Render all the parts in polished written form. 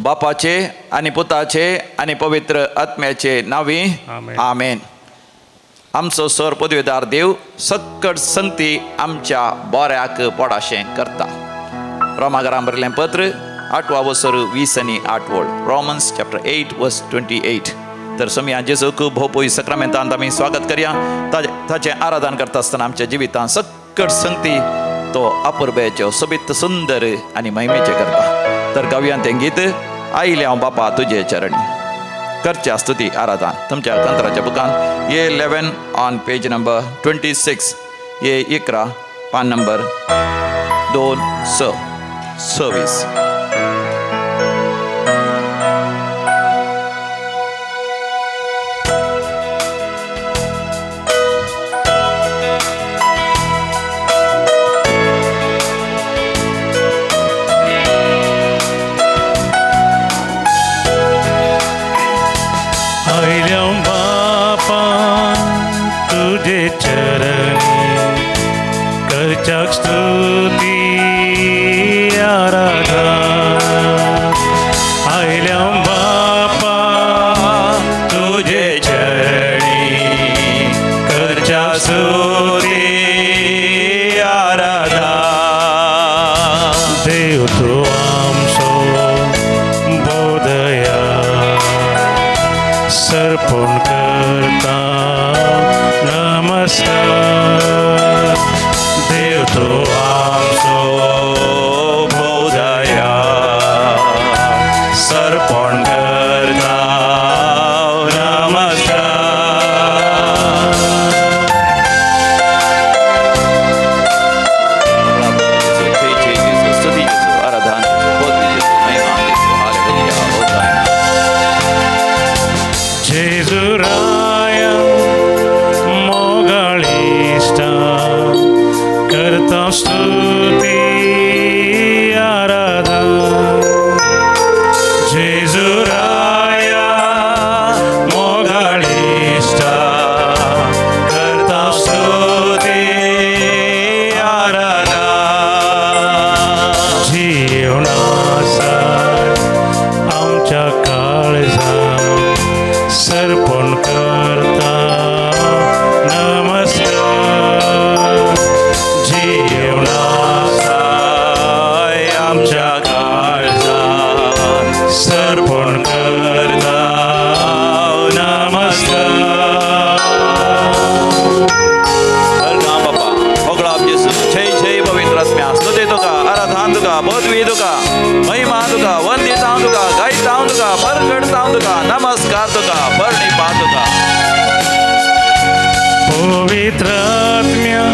बापाचे आनी पुताचे आनी पवित्र आत्म्याचे नांवी आमेन. आमचो सर पदवेदार देव सक्कड संगती आमच्या बऱ्याक पडाशें करता. रोमागरां बरयलें पत्र 8 वसर 20 आनी 8 वळ, रोमन्स चॅप्टर 8 वर्स 28. तर सोमया जेजूक भोवपोय सक्रामेंतांत आमी स्वागत करया. ताचें आराधन करता आसतना आमच्या जिवितांत सक्कड संगती तो अपुरबेच्यो सोबीत सुंदर आनी महिमेचें करता. तर गावया तें गीत आयलें हांव बापा तुजे चरणी. करच्या स्तुती आराधन तुमच्या कंत्राच्या बुकान A11 on page number 26, A11 पान नंबर 2 6 26. स्तुती आराधना आयल्या बापा तुझे चरणी करच्या स्तुती आराधना. देव तू आमचो बोधया सर्पण करता नमस्कार. देव तू आमचो बोधया सर्पण करता नमस्कार. जेजुराया मोगाळिश्टा करता स्तुती आराधना. जेजुराया मोगाळिश्टा करता स्तुती आराधना. जीवनासा आमच्या काळजा सर्पण करता नमस्कार. जीवनासा आमच्या काळजा सर्पण करता नमस्कार. बापा होगळाप जेसू जय जय पवित्र आत्म्या. स्तुती तुका, आराधन तुका, पदवी तुका, महिमा तुका, वंदिता हांव तुका, गायता हांव तुका, परगडता हांव तुका, नमस्कार तुका, बरणीपा तुका. पवित्र आत्म्या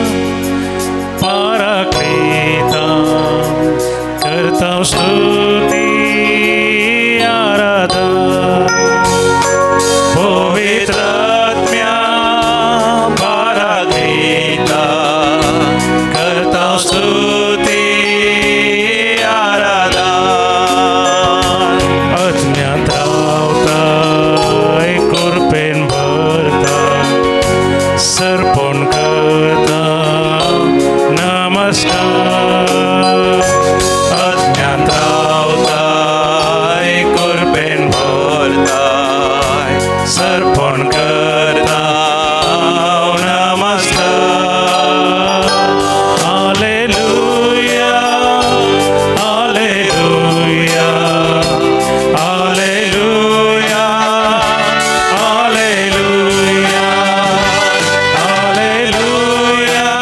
पाराक्लीता करता स्तुती आराधना. पवित्र आत्म्या पाराक्लीता करता स्तुती आराधना. अज्ञात रावताय कृपेन भरता सर्पण करता नमस्कार. अज्ञात रावताय कृपेन भरताय सर्पण करता नमस्कार. Hallelujah hallelujah hallelujah hallelujah hallelujah hallelujah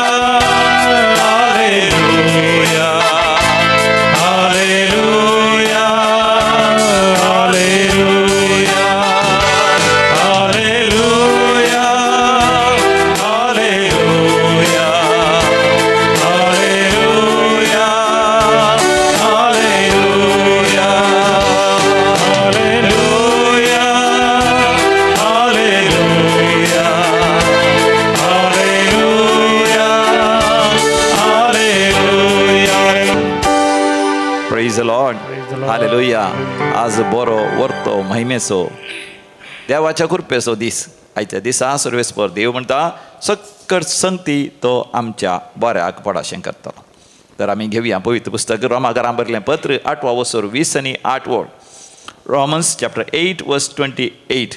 hallelujah hallelujah hallelujah hallelujah hallelujah hallelujah hallelujah hallelujah hallelujah hallelujah. Praise the Lord. Hallelujah. आज बरो वर्तो महिमेचो देवाच्या कृपेचो दीस. आयच्या दिसा सर्वेस्पर देव म्हणटा सक्कड संगती तो आमच्या बऱ्याक पडाशें करतलो. तर आमी घेवया पवित्र पुस्तक रोमागरां बरयलें पत्र 8 वसर 20 आनी 8 वळ. Romans chapter 8 verse 28.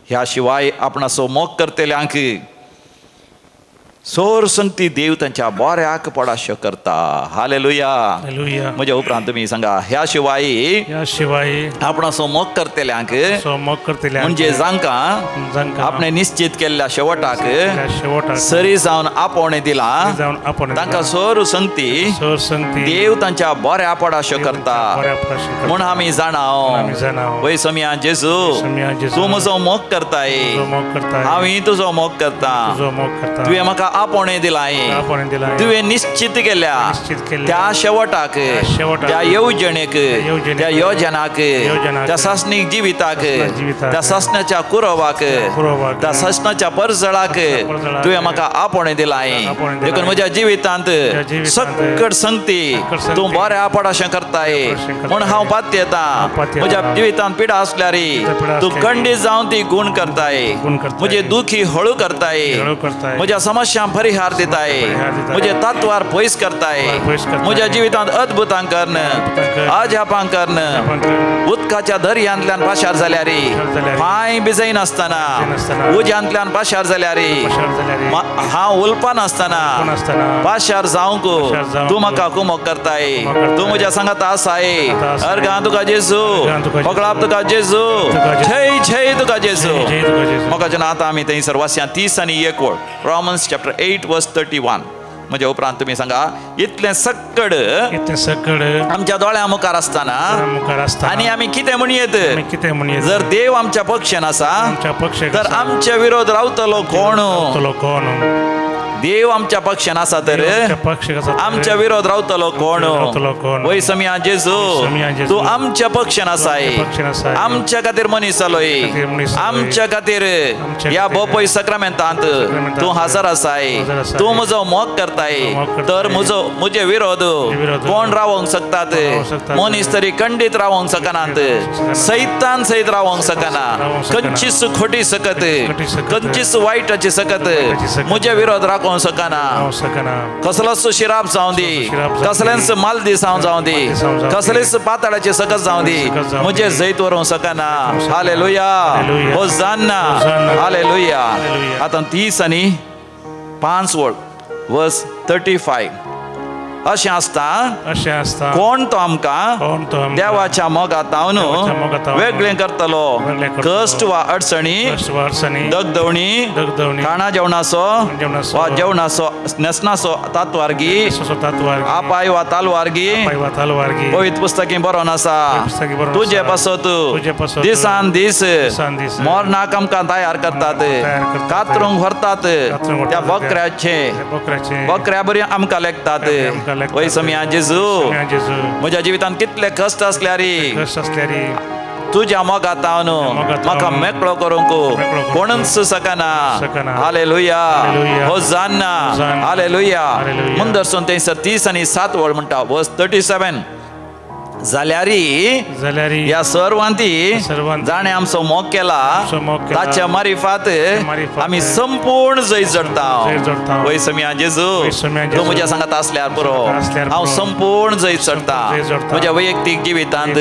ह्या शिवाय आपणाचो मोग करतल्यांक सोर संगती देव तांच्या बऱ्याक पडाशो करता. हालेलुया. म्हज्या उपरांत तुमी सांगा, ह्या शिवाय आपणाचो मोग करतल्यांक म्हणजे जांकां आपणे निश्चित केल्ल्या शेवटाक सरी जावन आपोवणें दिलां तांकां सोर संगती देव तांच्या बऱ्या पडाशो करता म्हूण आमी जाणा. वय समिया जेजू, तूं म्हजो मोग करताय, हांवूय तुजो मोग करता. तुवें म्हाका आपोवणें दिलां, तुवें निश्चित केल्या त्या शेवटाक, त्या येवजणेक, त्या योजनाक, त्या सासणीक जिविताक, त्या सासणाच्या कुरवाक, त्या सासणाच्या परजळाक तुवें म्हाका आपोवणें दिलां. देखून म्हज्या जिवितांत सकट संगती तूं बऱ्या पडाशें करताय म्हूण हांव पातयेता. म्हज्या जिवितांत पिडा आसल्यार तूं खंडीत जावन ती गुण करताय, म्हजे दुखी हळू करताय, म्हज्या समस्या परिहार दिताय, म्हजे तत्वार पयस करताय, म्हज्या जिवितांत अद्भुतां कर्ण, अजापां कर्ण. उदकाच्या दर्यांतल्यान पाशार जाल्यार पांय भिजयनासतना, उज्यांतल्यान पाशार जाल्यार हांव उलपानासतना पाशार जावंक तूं म्हाका कुमक करताय. तूं म्हज्या सांगात आसाय. अर्गां तुका जेजू, होगळाप तुका जेजू, जय जय तुका जेजू. मोगाच्या आतां आमी थंयसर वाचया 31 वळ, रोमन्स चॅप्टर 8 वर्स 31. म्हज्या उपरांत तुमी सांगा, इतलें सक्कड आमच्या दोळ्यां मुखार आसतना आनी आमी कितें म्हणयेत? जर देव आमच्या पक्षान आसा तर आमच्या विरोध रावतलो कोण? देव आमच्या पक्षान आसा तर आमच्या विरोध रावतलो कोण? वय समिया जेजू, तूं आमच्या पक्षान आसाय, आमच्या खातीर मनीस जालोय, आमच्या खातीर ह्या बोपय सक्रामेंतांत तूं हजर आसाय, तूं म्हजो मोग करताय तर म्हजो म्हजे विरोध कोण रावोंक शकतात? मनीस तरी खंडीत रावोंक शकनात, सैतान सयत रावोंक शकना, खंयचीच खोटी सकत, खंयचीच वायटाची सकत म्हजे विरोध राखोंक शकना. कसलोच शिराप जावं दी, कसलेंच मालदी जावं दी, कसलेच पाताळाचे सकत जावं दी, म्हजे जैत व्हरूंक शकना. Hallelujah, hosanna, hallelujah. आतां 35 वळ, वर्स 35. अशें आसता कोण तो आमकां देवाच्या मोगातावन वेगळें करतलो? कश्ट वा अडचणी, दगदवणी, खाणा जेवणाचो वा जेवणाचो न्हेसणाचो तातवार्गी, आपाय वा तालवार्गी. पवित्र पुस्तकी बरोवन आसा, तुजे पासत दिसान दीस मरणाक आमकां तयार करतात, कातरूंक व्हरतात त्या बकऱ्याचे, बकऱ्या बरी आमकां लेखतात. वय समिया जेजू, म्हज्या जिवितांत कितले कश्ट आसल्यार तुज्या मोगातावन म्हाका मेकळो करूंक कोणूच शकना. Hallelujah, hosanna, hallelujah. मुंदरसून थंयसर 37 वळ म्हणटा, वर्स 37. जाल्यारी ह्या सर्वांती जाणें आमचो मोग केला ताच्या मारिफात आमी संपूर्ण जैत जोडटा. वय समिया जेजू, तूं म्हज्या सांगात आसल्यार पुरो, हांव संपूर्ण जैत चडटा. म्हज्या वैयक्तीक जिवितांत,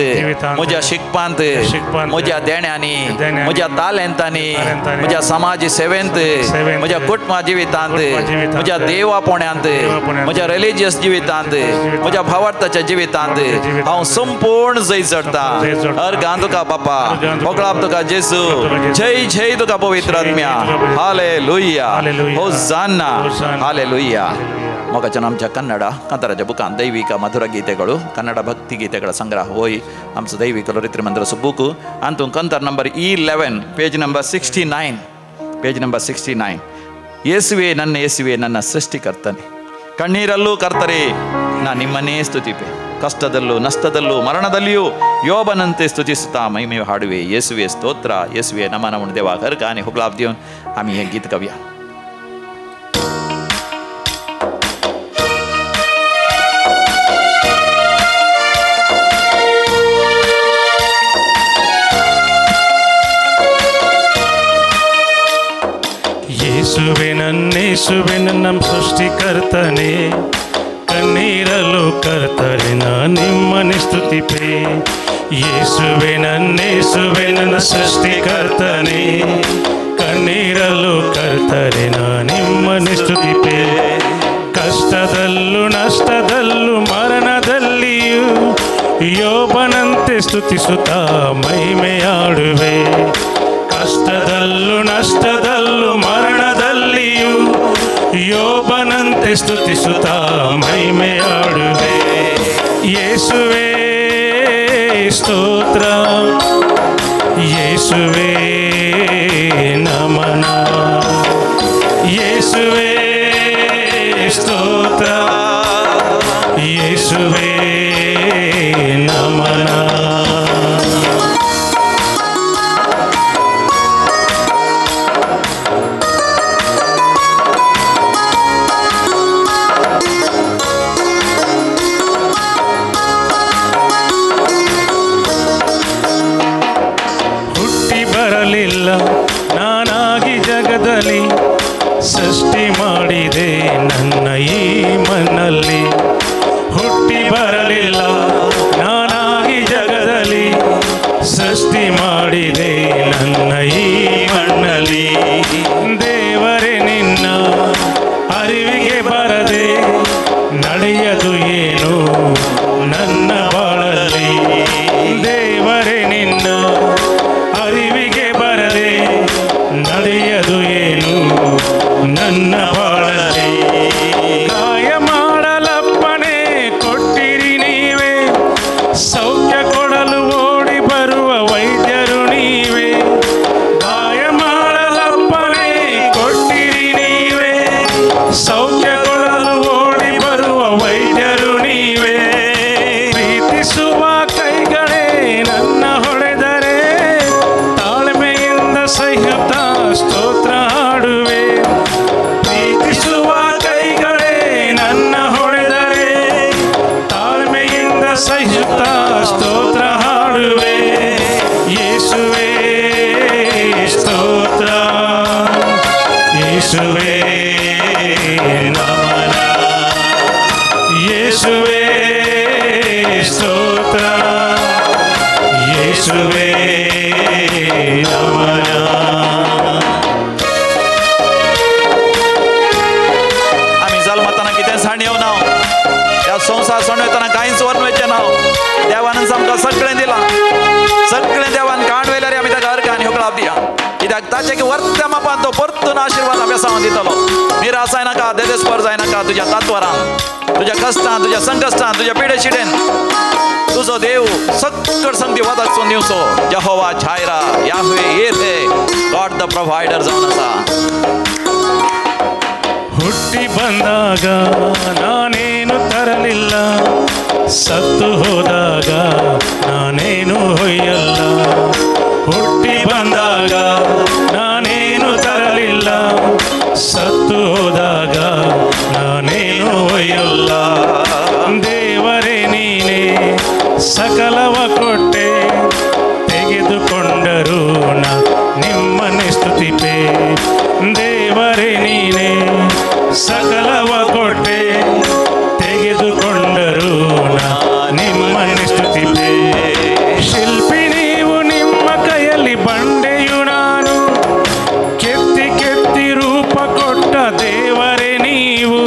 म्हज्या शिकपांत, म्हज्या देण्यांनी, म्हज्या तालेंतांनी, म्हज्या समाज सेवेंत, म्हज्या कुटुंबा जिवितांत, म्हज्या देवापोण्यांत, म्हज्या रिलिजियस जिवितांत, म्हज्या भावार्थाच्या जिवितांत हांव संपूर्ण जैत चडटा. अर्गां तुका बापा, होगळाप तुका जेजू, जय जय तुका पवित्र आत्म्या. Hallelujah, hosanna, hallelujah. मोगाच्यान आमच्या कन्नड कांताराच्या बुकान दैविक मधुर गीतेಗಳು, ಕನ್ನಡ ಭಕ್ತಿ ಗೀತೆಗಳ ಸಂಗ್ರಹ ಹೋಯ್ आमचो दैविक लोरित्री मंदिराचो बूक. अंतून कंतार नंबर 11, पेज नंबर 69, पेज ನಂಬರ್ 69. ಯೇಸುವೆ ನನ್ನ ಯೇಸುವೆ ನನ್ನ ಸೃಷ್ಟಿಕರ್ತನೆ, ಕಣ್ಣೀರಲ್ಲೂ ಕರ್ತರೆ ನಾ ನಿಮ್ಮನ್ನೇ ಸ್ತುತಿಪೆ. ಕಷ್ಟದಲ್ಲೂ ನಷ್ಟದಲ್ಲೂ ಮರಣದಲ್ಲಿಯೂ ಯೋಬನಂತೆ ಸ್ತುತಿಸುತ್ತಾ ಮಹಿಮೆಯು ಹಾಡುವೆ. ಯೇಸುವೆ ಸ್ತೋತ್ರ, ಯೇಸುವೆ ನಮನ ದೇವ. ಹರ್ಗಾನೆ ಹುಗ್ಲಾಬ್ ದೇವನ್ ಆಮಿ हे ಗೀತ ಕವಿಯ. ಯೇಸುವೆ ನನ್ನೇಸುವೆ ನನ್ನ ಸೃಷ್ಟಿಕರ್ತನೆ, ಕಣ್ಣೀರಲ್ಲೂ ಕರ್ತನೆ ನಾ ನಿಮ್ಮನೆ ಸ್ತುತಿಪೆ. ಯೇಸುವೆ ನನ್ನೇಸುವೆ ನನ್ನ ಸೃಷ್ಟಿಕರ್ತನೆ, ಕಣ್ಣೀರಲ್ಲೂ ಕರ್ತನೆ ನಾ ನಿಮ್ಮನೆ ಸ್ತುತಿಪೆ. ಕಷ್ಟದಲ್ಲೂ ನಷ್ಟದಲ್ಲೂ ಮರಣದಲ್ಲಿಯೂ ಯೋಬನಂತೆ ಸ್ತುತಿಸುತ್ತಾ ಮಹಿಮೆಯಾಡುವೆ. ಕಷ್ಟದಲ್ಲೂ ನಷ್ಟದಲ್ಲೂ ಮರಣದಲ್ಲಿಯೂ ಯೋಬನಂತೆ ಸ್ತುತಿಸುತ್ತಾ ಮಹಿಮೆಯಾಡುವೆ. ಯೇಸುವೇ ಸ್ತೋತ್ರ, ಯೇಸುವೇ ನಮನ, ಯೇಸುವೇ ಸ್ತೋತ್ರ, ಯೇಸುವೇ ನಮನ. ಹುಟ್ಟಿ ಬರಲಿಲ್ಲ ನಾನಾಗಿ ಜಗದಲ್ಲಿ, ಸೃಷ್ಟಿ ಮಾಡಿದೆ ನನ್ನ ಈ ಮಣ್ಣಲ್ಲಿ. ಹುಟ್ಟಿ ಬರಲಿಲ್ಲ ನಾನಾಗಿ ಜಗದಲ್ಲಿ, ಸೃಷ್ಟಿ ಮಾಡಿದೆ ನನ್ನ ಈ ಮಣ್ಣಲ್ಲಿ. ದೇವರೇ ನಿನ್ನ ಅರಿವಿಗೆ ಬರದೆ ನಡೆಯದು ಏನು ನನ್ನ ಬಾಳಲ್ಲಿ. ದೇವರೇ ನಿನ್ನ ಅರಿವಿಗೆ ಬರದೆ ನಡೆಯದು ಏನು ನನ್ನ ಬಾಳಲ್ಲಿ. ಗಾಯ ಮಾಡಲಪ್ಪಣೆ ಕೊಟ್ಟಿರಿ ನೀವೇ, ಸೌಖ್ಯ ಕೊಡಲು ಓಡಿ ಬರುವ ವೈದ್ಯರು ನೀವೇ. ಗಾಯ ಮಾಡಲಪ್ಪಣೆ ಕೊಟ್ಟಿರಿ ನೀವೇ, ಸೌಖ್ಯ ಕೊಡಲು ಓಡಿ ಬರುವ ವೈದ್ಯರು ನೀವೇ. ಪ್ರೀತಿಸುವ ಕೈಗಳೇ ನನ್ನ ಹೊಡೆದರೆ, ತಾಳ್ಮೆಯಿಂದ ಸಹಿತ ಸ್ತೋತ್ರ ಹಾಡುವೆ. ಪ್ರೀತಿಸುವ ಕೈಗಳೇ ನನ್ನ ಹೊಡೆದರೆ, ತಾಳ್ಮೆಯಿಂದ ಸಹಿತ ಸ್ತೋತ್ರ ಹಾಡುವೆ. ಯೇಸುವೇ ಸ್ತೋತ್ರ, ಯೇಸುವೇ ನಮನ, ಯೇಸುವೇ ಸ್ತೋತ್ರ, ಯೇಸುವೇ ನಮನ. आमी जल्मतना कितें सांडयेव ना, ह्या संवसार सांडयतना कांयच व्हरून वयचें ना. देवान आमकां सगळें दिलां, सगळें देवान काण वेल्यार आमी ताका अर्घ आनी होकळाप दिया. कित्याक ताचें की वर्त्या मापान तो परतून आशिर्वाद अभ्यासावन दितलो. निराश जायनाका, देदेस्पर जायनाका. तुज्या तात्वरान, तुज्या कश्टान, तुज्या संकश्टान, तुज्या पिडे शिडेन तुजो देव सक्कड संगती वदाक दिवचो. Jehovah Jireh, Yahweh Yireh, God the provider जावन आसा. ಹುಟ್ಟಿ ಬಂದಾಗ ನಾನೇನು ತರಲಿಲ್ಲ, ಸತ್ತು ಹೋದಾಗ ನಾನೇನು ಹೊಯ್ಯಲ್ಲ. ಹುಟ್ಟಿ ಬಂದಾಗ ನಾನೇನು ತರಲಿಲ್ಲ, ಸತ್ತು ಹೋದಾಗ ನಾನೇನು ಹೊಯ್ಯಲ್ಲ. ದೇವರೇ ನೀನೇ ಸಕಲವ ಕೊಟ್ಟೆ, ತೆಗೆದುಕೊಂಡರೂ ನಾ ನಿಮ್ಮನ್ನೇ ಸ್ತುತಿಪೆ. ದೇವರೇ ನೀನೇ ಸಕಲವ ಕೊಟ್ಟೆ, ತೆಗೆದುಕೊಂಡರೂ ನಾ ನಿಮ್ಮನ್ನೇ ಸ್ತುತಿಪೆ. ಶಿಲ್ಪಿ ನೀವು, ನಿಮ್ಮ ಕೈಯಲ್ಲಿ ಬಂಡೆಯು ನಾನು, ಕೆತ್ತಿ ಕೆತ್ತಿ ರೂಪ ಕೊಟ್ಟ ದೇವರೇ ನೀವು.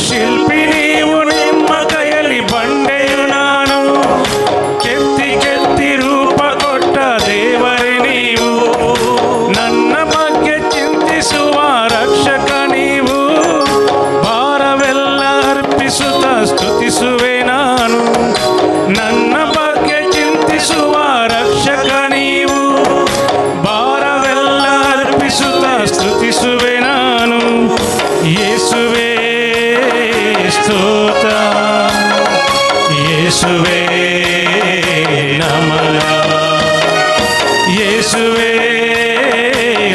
ಶಿಲ್ಪಿ ನೀವು, ನಿಮ್ಮ ಕೈಯಲ್ಲಿ ಬಂಡೆಯು ನಾನು, ಕೆತ್ತಿ ಕೆತ್ತಿ ರೂಪ ಕೊಟ್ಟ ದೇವರೇ ನೀವು. ನನ್ನ ಬಗ್ಗೆ ಚಿಂತಿಸುವ ರಕ್ಷಕ ನೀವು, ಭಾರವೆಲ್ಲ ಅರ್ಪಿಸುತ್ತ ಸ್ತುತಿಸುವೆ ನಾನು. ನನ್ನ ಬಗ್ಗೆ ಚಿಂತಿಸುವ ರಕ್ಷಕ ನೀವು, ಭಾರವೆಲ್ಲ ಅರ್ಪಿಸುತ್ತ ಸ್ತುತಿಸುವೆ ನಾನು. ಯೇಸುವೇ ಸ್ತೋತ್ರ, ಯೇಸುವೇ ನಮನ, ಯೇಸುವೇ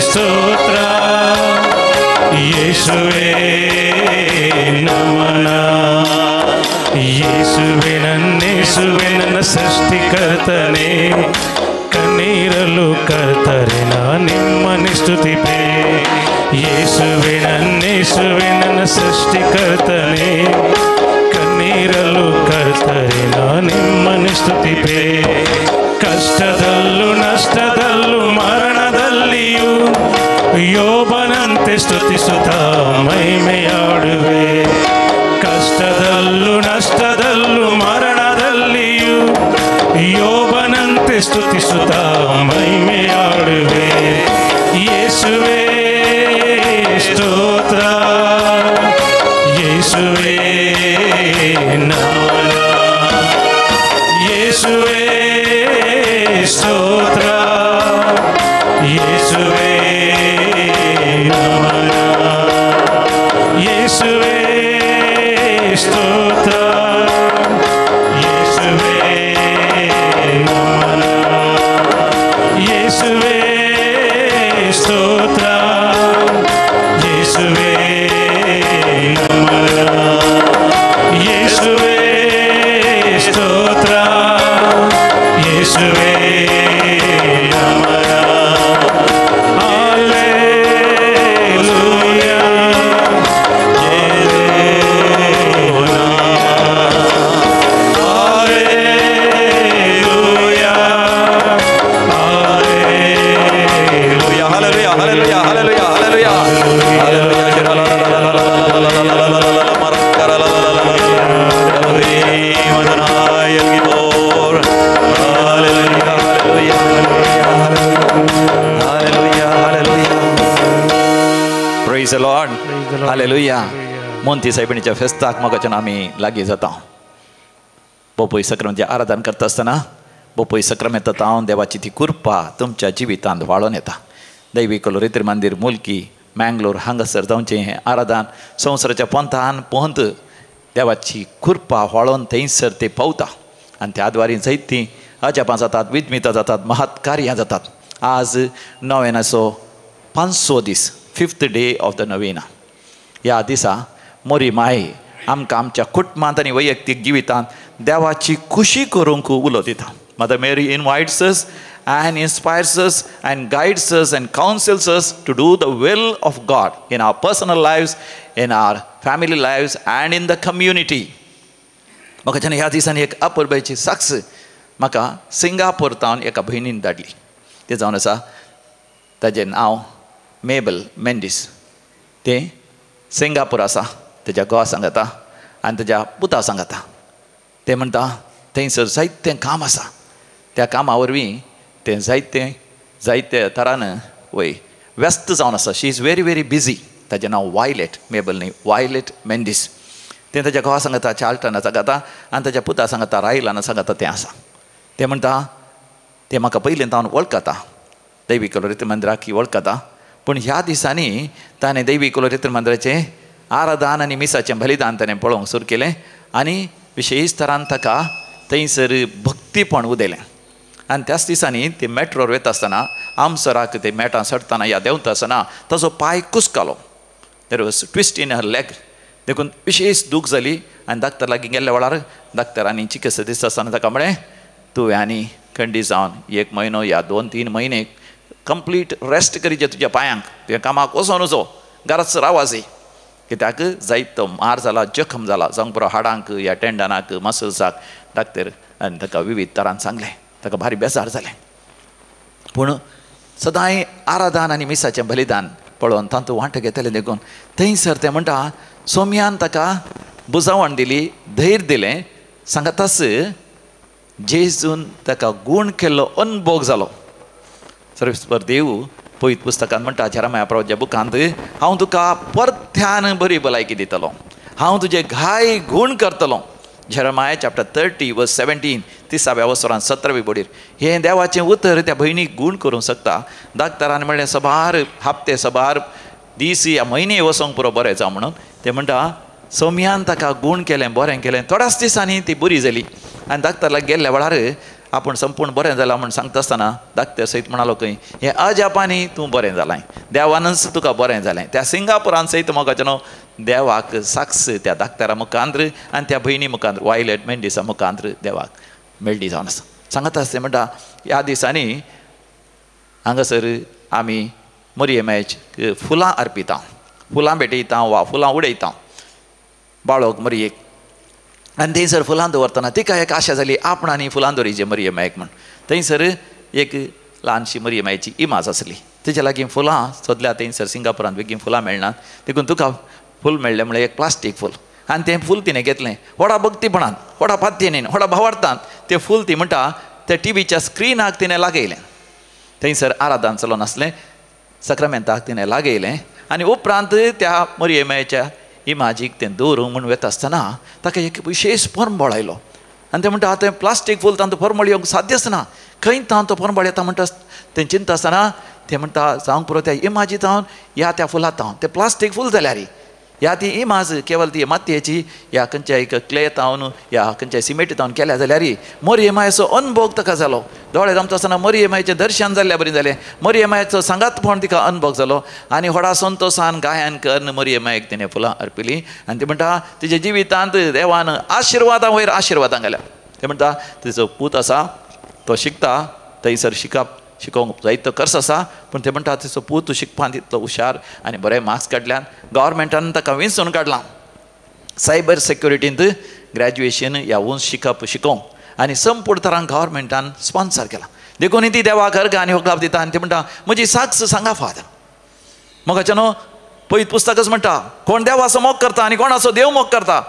ಸ್ತೋತ್ರ, ಯೇಸುವೇ ನಮನ. ಯೇಸುವೆ ನನ್ನೇಸುವೆ ನನ್ನ ಸೃಷ್ಟಿಕರ್ತನೆ, ಕಣ್ಣೀರಲ್ಲೂ ಕಣ್ಣೀರಲು ಕರ್ತರೆ ನಾ ನಿಮ್ಮನೆ ಸ್ತುತಿಪೆ. ಯೇಸುವೆ ನನ್ನೇಸುವೆ ನನ್ನ ಸೃಷ್ಟಿಕರ್ತನೆ, ಕಣ್ಣೀರಲು ಕರ್ತರೆ ನಾ ನಿಮ್ಮನೆ ಸ್ತುತಿಪೆ. ಕಷ್ಟದಲ್ಲೂ ನಷ್ಟದಲ್ಲೂ ಮರಣದಲ್ಲಿಯೂ ಯೋಬನಂತೆ ಸ್ತುತಿಸುತ್ತಾ ಮಹಿಮೆಯಾಡುವೆ. ಕಷ್ಟದಲ್ಲೂ ನಷ್ಟದಲ್ಲೂ ಮರಣದಲ್ಲಿಯೂ ಯೋಬನಂತೆ ಸ್ತುತಿಸುತ್ತಾ ಮಹಿಮೆಯಾಡುವೆ. ಯೇಸುವೇ ಸ್ತೋತ್ರ, ಯೇಸುವೇ ನಮನ, ಯೇಸುವೇ ಸ್ತೋತ್ರ, ಯೇಸುವೇ ನಮನ, ಯೇಸುವೇ ಸ್ತೋತ್ರ, ಯೇಸುವೇ ನಮನ, ಯೇಸುವೇ ಸ್ತೋತ್ರ, ಯೇಸುವೇ ನಮನ, ಯೇಸುವೇ ಸ್ತೋತ್ರ, ಯೇಸುವೇ ನಮನ. Hallelujah, hallelujah, hallelujah, hallelujah, hallelujah, hallelujah, hallelujah. Praise the Lord. Hallelujah. Monti साहेबिणीच्या फेस्ताक मोगाच्यान आमी लागीं जाता. बोपोय सक्रामेंताचें आराधन करता आसतना बोपोय सक्रामेंत हांव देवाची ती कृपा तुमच्या जिवितांत वाळोन येता. दैवी कोलोरित्री मंदीर मुलकी मँगलोर हांगासर जावचें हें आराधन संवसाराच्या पंथान पोंत देवाची कृपा व्हाळोन थंयसर ते पावता आनी त्या द्वारी जायतीं अजापां जातात, विज्मितां जातात, महत् कार्यां जातात. आज नोवेनाचो 500 दीस, 5th day of the novena. ह्या दिसा मोरी माय आमकां आमच्या कुटुंबांत आनी वैयक्तीक जिवितांत देवाची खुशी करूंक उलो दिता. Mother Mary invites us and inspires us and guides us and counsels us to do the will of God in our personal lives, in our family lives and in the community. म्हाका जेन्ना ह्या दिसांनी एक अपुरबायेची साक्ष म्हाका Singapore तावन एका भयणीन धाडली. तें जावन आसा, ताजें नांव मेबल मेंडीस. तें सिंगापूर आसा, तेज्या घोवा सांगता आनी तेज्या पुता सांगता. तें म्हणटा थंयसर जायतें काम आसा, त्या कामा वरवीं तें जायते जायते तरान वय व्यस्त जावन आसा. She is very very busy. ताजें नांव वायलेट मेबल न्ही, वायलेट मेंडीस. तें ताज्या घोवा सांगता, चार्ल्टना सांगता आनी ताज्या पुता सांगता, रायलाना सांगता तें आसा. तें म्हणटा तें म्हाका पयलीं तावन वळखता, दैवी कोलोरित्री मंदिराक ही वळखता, पूण ह्या दिसांनी ताणें दैवी कोलोरित्री मंदिराचें आराधन आनी मिसाचें बलिदान ताणें पळोवंक सुरू केलें आनी विशेश तरान ताका थंयसर भक्तीपण उदयलें. आनी त्याच दिसांनी ते मेट्रोर वता आसतना आमसराक ते मेटां चडटना या देंवता आसतना ताजो पांय कुसकालो. There was twist in her leg. देखून विशेश दूख जाली आनी डाक्टर लागीं गेल्ल्या वेळार डाक्टरांनी चिकित्सा दिसता आसतना ताका म्हळें, तुवें आनी खंडी जावन 1 म्हयनो या 2-3 म्हयने कंप्लीट रेस्ट करीचे तुज्या पांयांक, तुवें कामाक वचोन वचो, घराच रावासी, कित्याक जायतो मार जाला, जखम जाला, जावंक पुरो हाडांक या टेंडनाक, मसल्साक. डाक्टर आनी ताका विविध तरान सांगलें, ताका भारी बेजार जालें. पूण सदांय आराधन आनी मिसाचें बलिदान पळोवन तातूंत वांटो घेतलें. देखून थंयसर तें म्हणटा सोम्यान ताका बुजावण दिली, धैर्य दिलें, सांगताच जेजून ताका गूण केल्लो अनभोग जालो. सर्वेस्पर देव पवित्र पुस्तकांत म्हणटा, जेरेमाया प्रवाच्या बुकांत, हांव तुका परत्यान बरी भलायकी दितलो, हांव तुजे घाय गूण करतलो. जेरेमाया चॅप्टर 30 वर्स 17, 30व्या वसरान 17वी बोडीर. हें देवाचें उतर त्या भयणीक गूण करूंक शकता. डाक्टरान म्हणलें सबार हप्ते, सबार दीस या म्हयने वचोंक पुरो बरें जावं म्हणून. तें म्हणटा सोम्यान ताका गूण केलें, बरें केलें. थोड्याच दिसांनी ती बरी जाली आनी डाक्टराक गेल्ल्या वेळार आपूण संपूर्ण बरें जालां म्हूण सांगता आसतना डाक्टर सयत म्हणालो खंय, हें अजापांनी तूं बरें जालां, देवानच तुका बरें जालें. त्या सिंगापुरान सयत मोगाचें न्हू देवाक साक्ष त्या डाक्टरा मुखांत्र आनी त्या भयणी मुखांत्र, वायलेट मेंडीसा मुखांत्र देवाक मेळ्ळी जावन आसा. सांगता आसता म्हणटा ह्या दिसांनी हांगासर आमी मरियमायेक फुलां अर्पिता, फुलां भेटयता वा फुलां उडयता बाळोक मरियेक. आनी थंयसर फुलां दवरतना तिका एक आशा जाली आपणांनी फुलां दवरिचें मरियमायेक म्हण. थंयसर एक ल्हानशी मरियमायेची इमाज आसली, तिच्या लागीं फुलां सोदल्या थंयसर सिंगापुरांत बेगीन फुलां मेळनात, देखून तुका फूल मेळ्ळें म्हळ्यार एक प्लास्टीक फूल. आनी तें फूल तिणें घेतलें व्हडा भक्तीपणान, व्हडा पातयेन, व्हडा भावार्थान तें फूल ती म्हणटा त्या टिवीच्या स्क्रिनाक तिणें लागयलें. थंयसर आराधन चलोन आसलें, सक्रामेंताक तिणें लागयलें आनी उपरांत त्या मरियमायेच्या इमाजीक तें दवरूंक म्हूण वता आसतना ताका एक विशेश परंबळ आयलो. आनी तें म्हणटा आतां प्लास्टीक फूल तांचो परमळ येवंक साध्यच ना, खंय तांचो परमळ येता म्हणटा तें चिंता आसतना तें म्हणटा जावंक पुरो त्या इमाजी जावन ह्या त्या फुलां जावन तें प्लास्टीक फूल जाल्यार ह्या ती इमाज केवल ती मातयेची ह्या खंयच्या एक क्ले तावन ह्या खंयच्या सिमेंट तावन केल्या जाल्यार मरियमायेचो अनुभव ताका जालो. दोळे आमचो आसतना मरियमायेचें दर्शन जाल्ल्या बरी जालें, मरियमायेचो सांगातपण तिका अनुभव जालो आनी व्हडा संतोशान गायन करून मरियमायेक तिणें फुलां अर्पिलीं. आनी ती म्हणटा तिच्या जिवितांत देवान आशिर्वादां वयर आशिर्वादां घाल्या. ते म्हणटा तिचो पूत आसा तो शिकता, थंयसर शिकप शिकोवंक जायतो खर्च आसा, पूण ते म्हणटा तिचो पूत शिकपांत इतलो हुशार आनी बरे मार्क्स काडल्यान गव्हर्मेंटान ताका विंचून काडलां सायबर सेक्युरिटींत ग्रॅज्युएशन ह्या उंच शिकप शिकोवंक आनी संपूर्ण तरांक गव्हर्मेंटान स्पॉन्सर केलां. देखून ती देवाक अर्घ आनी होगलाप दिता आनी ती म्हणटा म्हजी साक्ष सांगा फादर. मोगाच्या न्हू पयत पुस्तकच म्हणटा कोण देवाचो मोग करता आनी कोणाचो देव मोग करता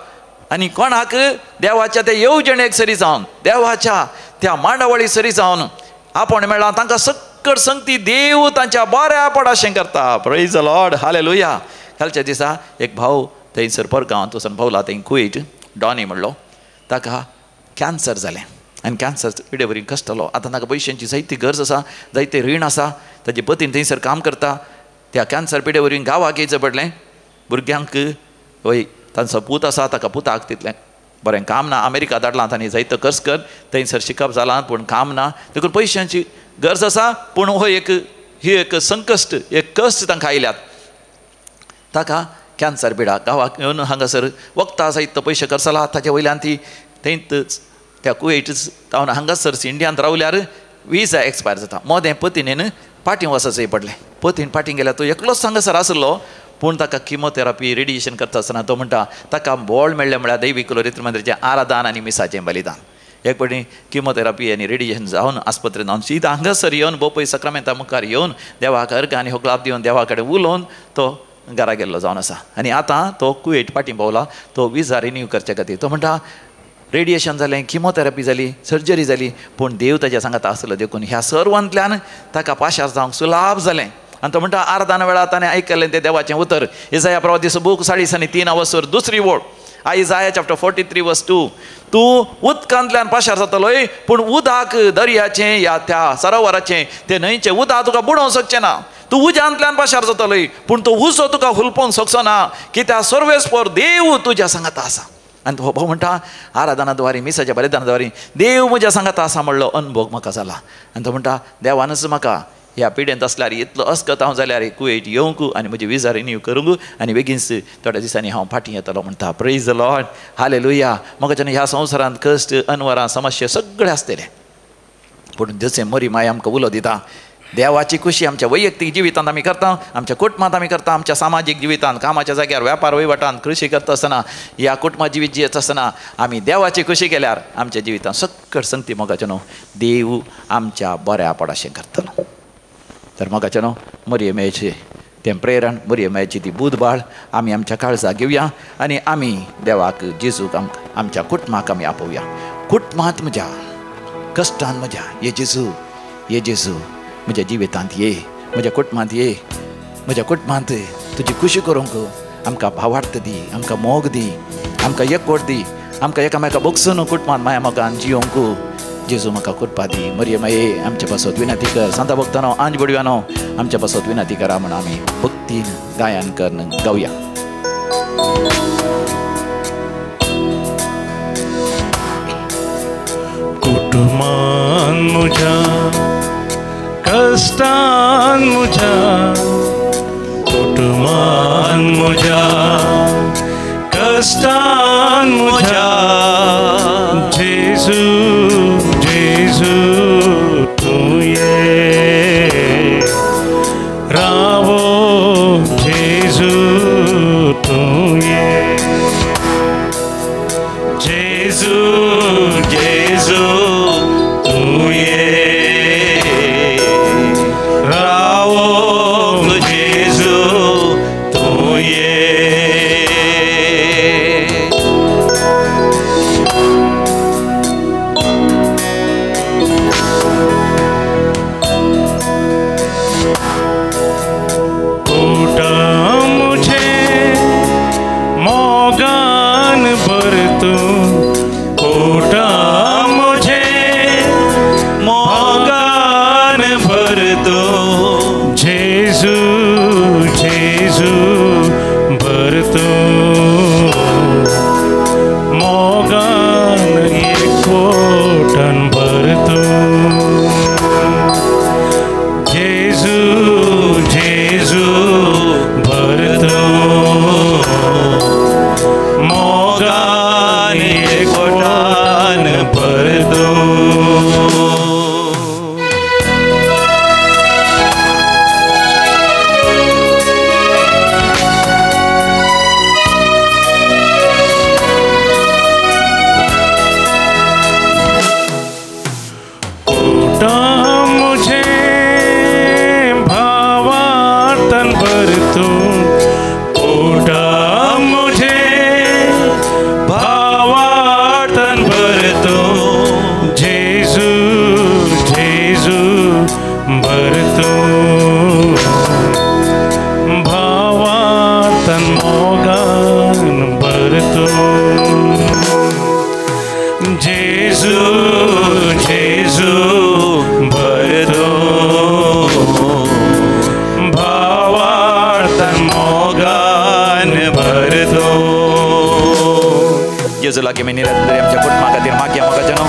आनी कोणाक देवाच्या त्या येवजणेक सरी जावन देवाच्या त्या मांडावळी सरी जावन आपण मेळ्ळा तांकां सक्कड संगती देव तांच्या बऱ्या पडाशें करता. Praise the Lord, hallelujah. कालच्या दिसा एक भाव थंयसर परगांवांत वचून भोवला थंय कुवेट डॉनी म्हणलो, ताका कॅन्सर जालें आनी कॅन्सर पिडे बरी कश्टलो. आतां ताका पयशांची जायती गरज आसा, जायते रीण आसा, ताजे पतीन थंयसर काम करता. त्या कॅन्सर पिडे वरवीं गांवाक येवचें पडलें, भुरग्यांक वय तांचो पूत आसा ताका पुताक तितलें बरें काम ना, अमेरिका धाडलां तांणी जायतो खर्च कर थंयसर शिकप जालां पूण काम ना, देखून पयशांची गरज आसा. पूण हो एक ही एक संकश्ट एक कश्ट तांकां आयल्यात. ताका कॅन्सर पिडा गांवाक येवन हांगासर वखदां जायतो पयशे खर्च जाला, ताचे वयल्यान ती थंयच त्या कुवेट तावन हांगासर इंडियांत रावल्यार विजा एक्सपायर जाता. मोदें पतीनेन पाटीं वचचें पडलें, पतीन पाटीं गेल्यार तो एकलोच हांगासर आसलो, पूण ताका किमोथेरपी रेडिएशन करता आसतना तो म्हणटा ताका बळ मेळ्ळें म्हळ्यार दैवीक लोरित्र मंदिराचें आराधन आनी मिसाचें बलिदान. एक फावटी किमोथेरपी आनी रेडिएशन जावन आस्पत्रेंत जावन सीधा हांगासर येवन बोपय सक्रामेंता मुखार येवन देवाक अर्घ आनी होगलाप दिवन देवा कडेन उलोवन तो घरा गेल्लो जावन आसा. आनी आतां तो कुवेट पाटीं पावला, तो विजा रिन्यू करचे खातीर. तो म्हणटा रेडिएशन जालें, किमोथेरपी जाली, सर्जरी जाली, पूण देव ताच्या सांगाता आसलो देखून ह्या सर्वांतल्यान ताका पाशार जावंक सुलाभ जालें. आनी तो म्हणटा आराधना वेळार ताणें आयकल्लें तें देवाचें उतर. इजाया प्रवादीचो बूक 43 वसर दुसरी ओळ, आयजाया चॅप्टर 43 वर्स 2, तूं उदकांतल्यान पाशार जातलोय पूण उदक दर्याचें या त्या सरोवराचें तें न्हंयचें उदक तुका बुडोवंक शकचें ना. तूं उज्यांतल्यान पाशार जातलोय पूण तो उजो तुका हुलपोवंक शकचो ना, कित्याक सर्वेस्पर देव तुज्या सांगाता आसा. आनी तो भाव म्हणटा आराधना द्वारी मिसाच्या बलिदाना द्वारी देव म्हज्या सांगाता आसा म्हणलो अनुभव म्हाका जाला. आनी तो म्हणटा देवानच म्हाका ह्या पिडेंत आसल्यार इतलो अस्कत हांव जाल्यार कुवेट येवंक आनी म्हजी विजा रिन्यू करूंक आनी बेगीनच थोड्या दिसांनी हांव फाटीं येतलो म्हणटा. Praise the Lord, hallelujah. म्हाका ह्या संवसारांत कश्ट अनवरां समस्या सगळे आसतले, पूण जशें मरी माय आमकां उलो दिता देवाची खुशी आमच्या वैयक्तीक जिवितांत आमी करता, आमच्या कुटुंबांत आमी करता, आमच्या सामाजीक जिवितांत, कामाच्या जाग्यार, व्यापार वहिवाटांत, कृशी करता आसतना ह्या कुटुंबा जिवीत जियेत आसतना आमी देवाची खुशी केल्यार आमच्या जिवितांत सक्कड संगती मोगाचें न्हू देव आमच्या बऱ्या पडाशें करतलो. तर मोगाचें न्हू मरियमायेचें तें प्रेरण, मरियमायेची ती बुदबाळ आमी आमच्या काळजाक घेवया आनी आमी देवाक जेजूक आमच्या कुटुंबाक आमी आपोवया. कुटुंबांत म्हज्या कश्टान म्हज्या ये जेजू, ये जेजू म्हज्या जिवितांत ये, म्हज्या कुटुंबांत ये, म्हज्या कुटुंबांत तुजी खुशी करूंक आमकां भावार्थ दी, आमकां मोग दी, आमकां एकवट दी, आमकां एकामेका बगसून कुटुंबांत माया मोगान जियोंक जेजू म्हाका कृपा दी. मरियमाये आमच्या पासत विनंती कर, सांता भक्तानो आंज बडव्यानो आमच्या पासत विनंती करा म्हण आमी भक्तीन गायन करून गावया. कुटुंबान म्हज्या कश्टान म्हज्या, कुटुंबान म्हज्या कश्टान म्हज्या, जेजू जेजू तूं ये, पोटा मुझे भावार्तन भर तू, पोटा मुझे भावार्तन भर तू, जेजू जेजू भर तू, भावार्तन मोगान भर तू, जेजू जेजू भर तू, भावार्तन मोगान भर तू. जेजू लागीं आमी निरंतर आमच्या कुटुंबा खातीर मागया मोगाच्यानो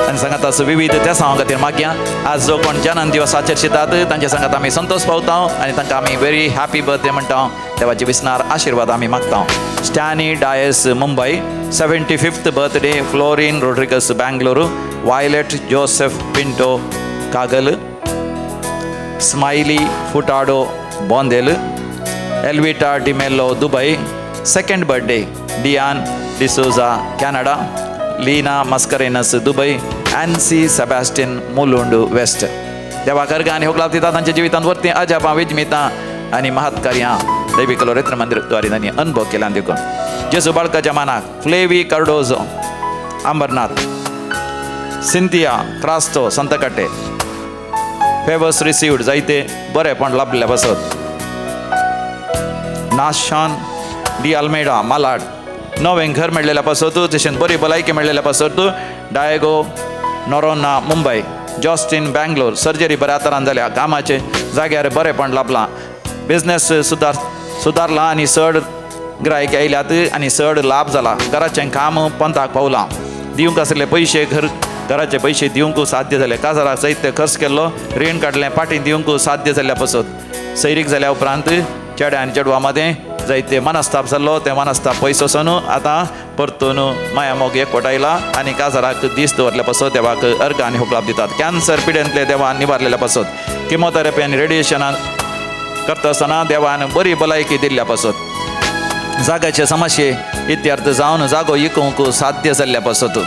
आनी सांगात आसा विविध त्या सांगा खातीर मागया. आज जो कोण जनन दिवस आचरितात तांच्या सांगात आमी संतोष पावता आनी तांकां आमी व्हेरी हॅपी बर्थडे म्हणटा. देवाचे विसनार आशिर्वाद आमी मागता. Stany Dias Mumbai 75th birthday, Florin Rodrigues Bangalore, Violet Joseph Pinto Kagal, Smiley Furtado Bondel, Elvita D'Mello Dubai, second birthday Dion D'Souza Canada, Leena Mascarenhas Dubai, Ancy Sebastian Mulund west. देवा कर्गा आनी होगलाप दिता तांच्या जिवितांत वरती अजापां विजमितां आनी महत्कार्यां दैवी कलोरेत्र मंदिर द्वारे तांणी अनुभव केला देखून. जेजू बाळकाच्या मानाक Flavy Cardozo Ambernath, Cynthia Crasto Santhakatte, favours received जायते बरेपण लाभल्या पासत. नाशान डी अल्मेडा मालाड, नवें घर मेळ्ळेल्या पासत, तशेंच बरी भलायकी मेळ्ळेल्या पासत. Diego Noronha Mumbai, Justin Bangalore, surgery बऱ्या तरान जाल्या, कामाचे जाग्यार बरेपण लाभलां, बिजनेस सुदारला आनी चड गिरायक आयल्यात आनी चड लाभ जाला, घराचें काम पंथाक पावलां, दिवंक आसले पयशे घराचे पयशे दिवंक साध्य जाले, काजाराक जायते खर्च केल्लो, रीण काडलें पाटी दिवंक साध्य जाल्ल्या पासत. सैरीक जाल्या उपरांत चेड्या आनी चेडवा मदें जायते मनस्ताप जाल्लो, ते मनस्ताप पयस वचून आतां परतून माया मोग एकवट आयला आनी काजाराक दीस दवरल्या पासत देवाक अर्घ आनी होगलाप दितात. कॅन्सर पिडेंतले देवान निवारलेल्या पासत, किमोथेरपी आनी रेडिएशनान करता आसतना देवान बरी भलायकी दिल्ल्या पासत, जाग्याचे समस्ये इत्यर्थ जावन जागो इकूंक साध्य जाल्ल्या पासत,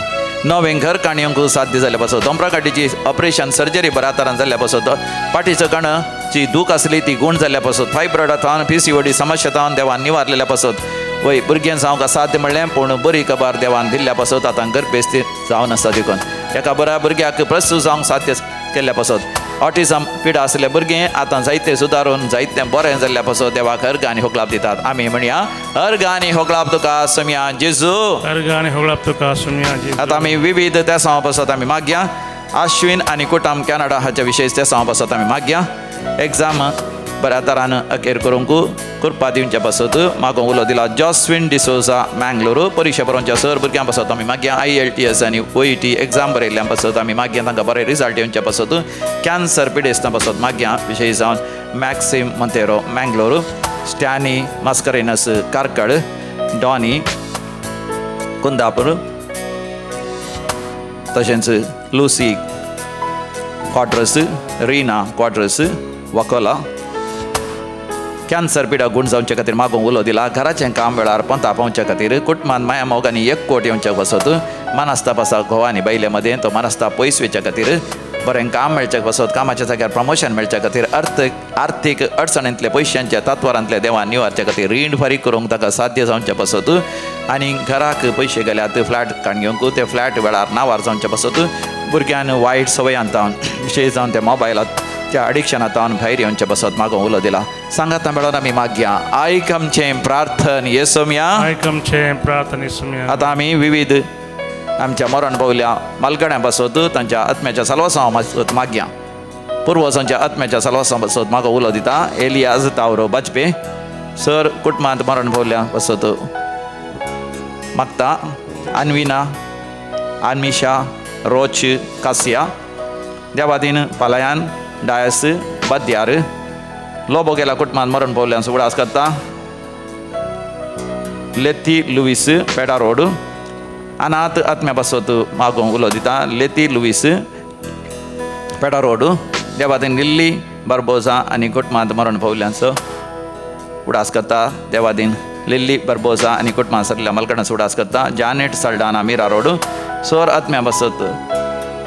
नवें घर काणयेंक साध्य जाल्ल्या पासत, दोंपराकाटीची ऑपरेशन सर्जरी बऱ्या तरान जाल्ल्या पासत, पाटीचो कण जी दूख आसली ती गूण जाल्ल्या पासत, फायब्रॉयडा थावन PCOD समस्या थावन देवान निवारलेल्या पासत. वय भुरग्यां जावंक असाध्य म्हणलें पूण बरी खबर देवान दिल्ल्या पासत आतां गर्भेस्ती जावन आसा देखून एका बऱ्या भुरग्याक प्रस्तूत जावंक साध्य केल्ल्या पासत. ऑटिझम पिडा आसले भुरगें आतां जायते सुदारून जायते बरें जाल्ल्या पासत देवाक अर्घ आनी होगलाप दितात. आमी म्हणया अर्घ आनी होगलाप तुका सुमया जेजू, अर्घ आनी होगलाप तुका सुमया जेजू. आतां आमी विविध त्या सांवा पासत आमी मागया. आश्विन आनी कुटाम कॅनडा हाच्या विशेष त्या सांवा पासत आमी मागया. एग्जाम बऱ्या तरान अखेर करूंक कृपा दिवच्या पासत मागूंक उलो दिला जॉस्विन डिसोजा मँगलोर, परिक्षा बरोवच्या सर भुरग्यां पासत आमी मागया. IELTS आनी OET exam बरयल्ल्या पासत आमी मागया, तांकां बरे रिजल्ट येवच्या पासत. कॅन्सर पिडेस्तां पासत मागया, विशेष जावन Maxim Monteiro Mangalore, Stany Mascarenhas Karkala, Donny Kundapur, तशेंच लुसी क्वाड्रस, रीना क्वाड्रस वकोला. कॅन्सर पिडा गूण जावचे खातीर मागूंक उलो दिला. घराचें काम वेळार पंथा पावच्या खातीर, कुटुंबान माया मोग आनी एकवट येवच्या पासत, मनस्ताप आसा घोवा आनी बायले मदें तो मनस्ताप पयस वयच्या खातीर, बरें काम मेळच्या पासत, कामाच्या जाग्यार प्रमोशन मेळच्या खातीर, आर्थीक अडचणींतले पयशांच्या तत्वारांतले देवान निवारच्या खातीर, रीण फारीक करूंक ताका साध्य जावच्या पासत आनी घराक पयशे गेल्यात फ्लॅट काडून घेवंक ते फ्लॅट वेळार नावार जावच्या पासत, भुरग्यान वायट सवयांत जावन विशेष जावन ते मोबायलात त्या अडिक्शनांत भायर येवचे पासत मागूंक उलो दिला. सांगाता मेळोन आमी मागया. आयक आमचें प्रार्थन येसोमया, आयक आमचें प्रार्थन येसोमया. आतां आमी विविध आमच्या मरण पावल्या मालगड्यां पासत तांच्या आत्म्याच्या साल्वासांव पासत मागया. पुर्वजांच्या आत्म्याच्या साल्वासांव पासत मागूंक उलो दिता. एलियाज तावरो बाजपे सर कुटुंबांत मरण पावल्या पासत मागता. आनविना आनमिशा रोच कासिया, देवादीन पालायान डायस बद्यार, लोबो गेला कुटुंबांत मरण पावल्यान उगडास करता. लेथी लुवीस पेडा रोड, अनाथ आत्म्या पासत मागूंक उलो दिता. लेथी लुवीस पेडा रोड, देवादीन लिल्ली बार्बोजा आनी कुटुंबांत मरण पावल्यांचो उगडास करता. देवादीन लिल्ली बार्बोजा आनी कुटुंबांत सरल्या मलकणाचो उगडास करता. जानेट साल्डाना मीरा रोड, सोर आत्म्या पासत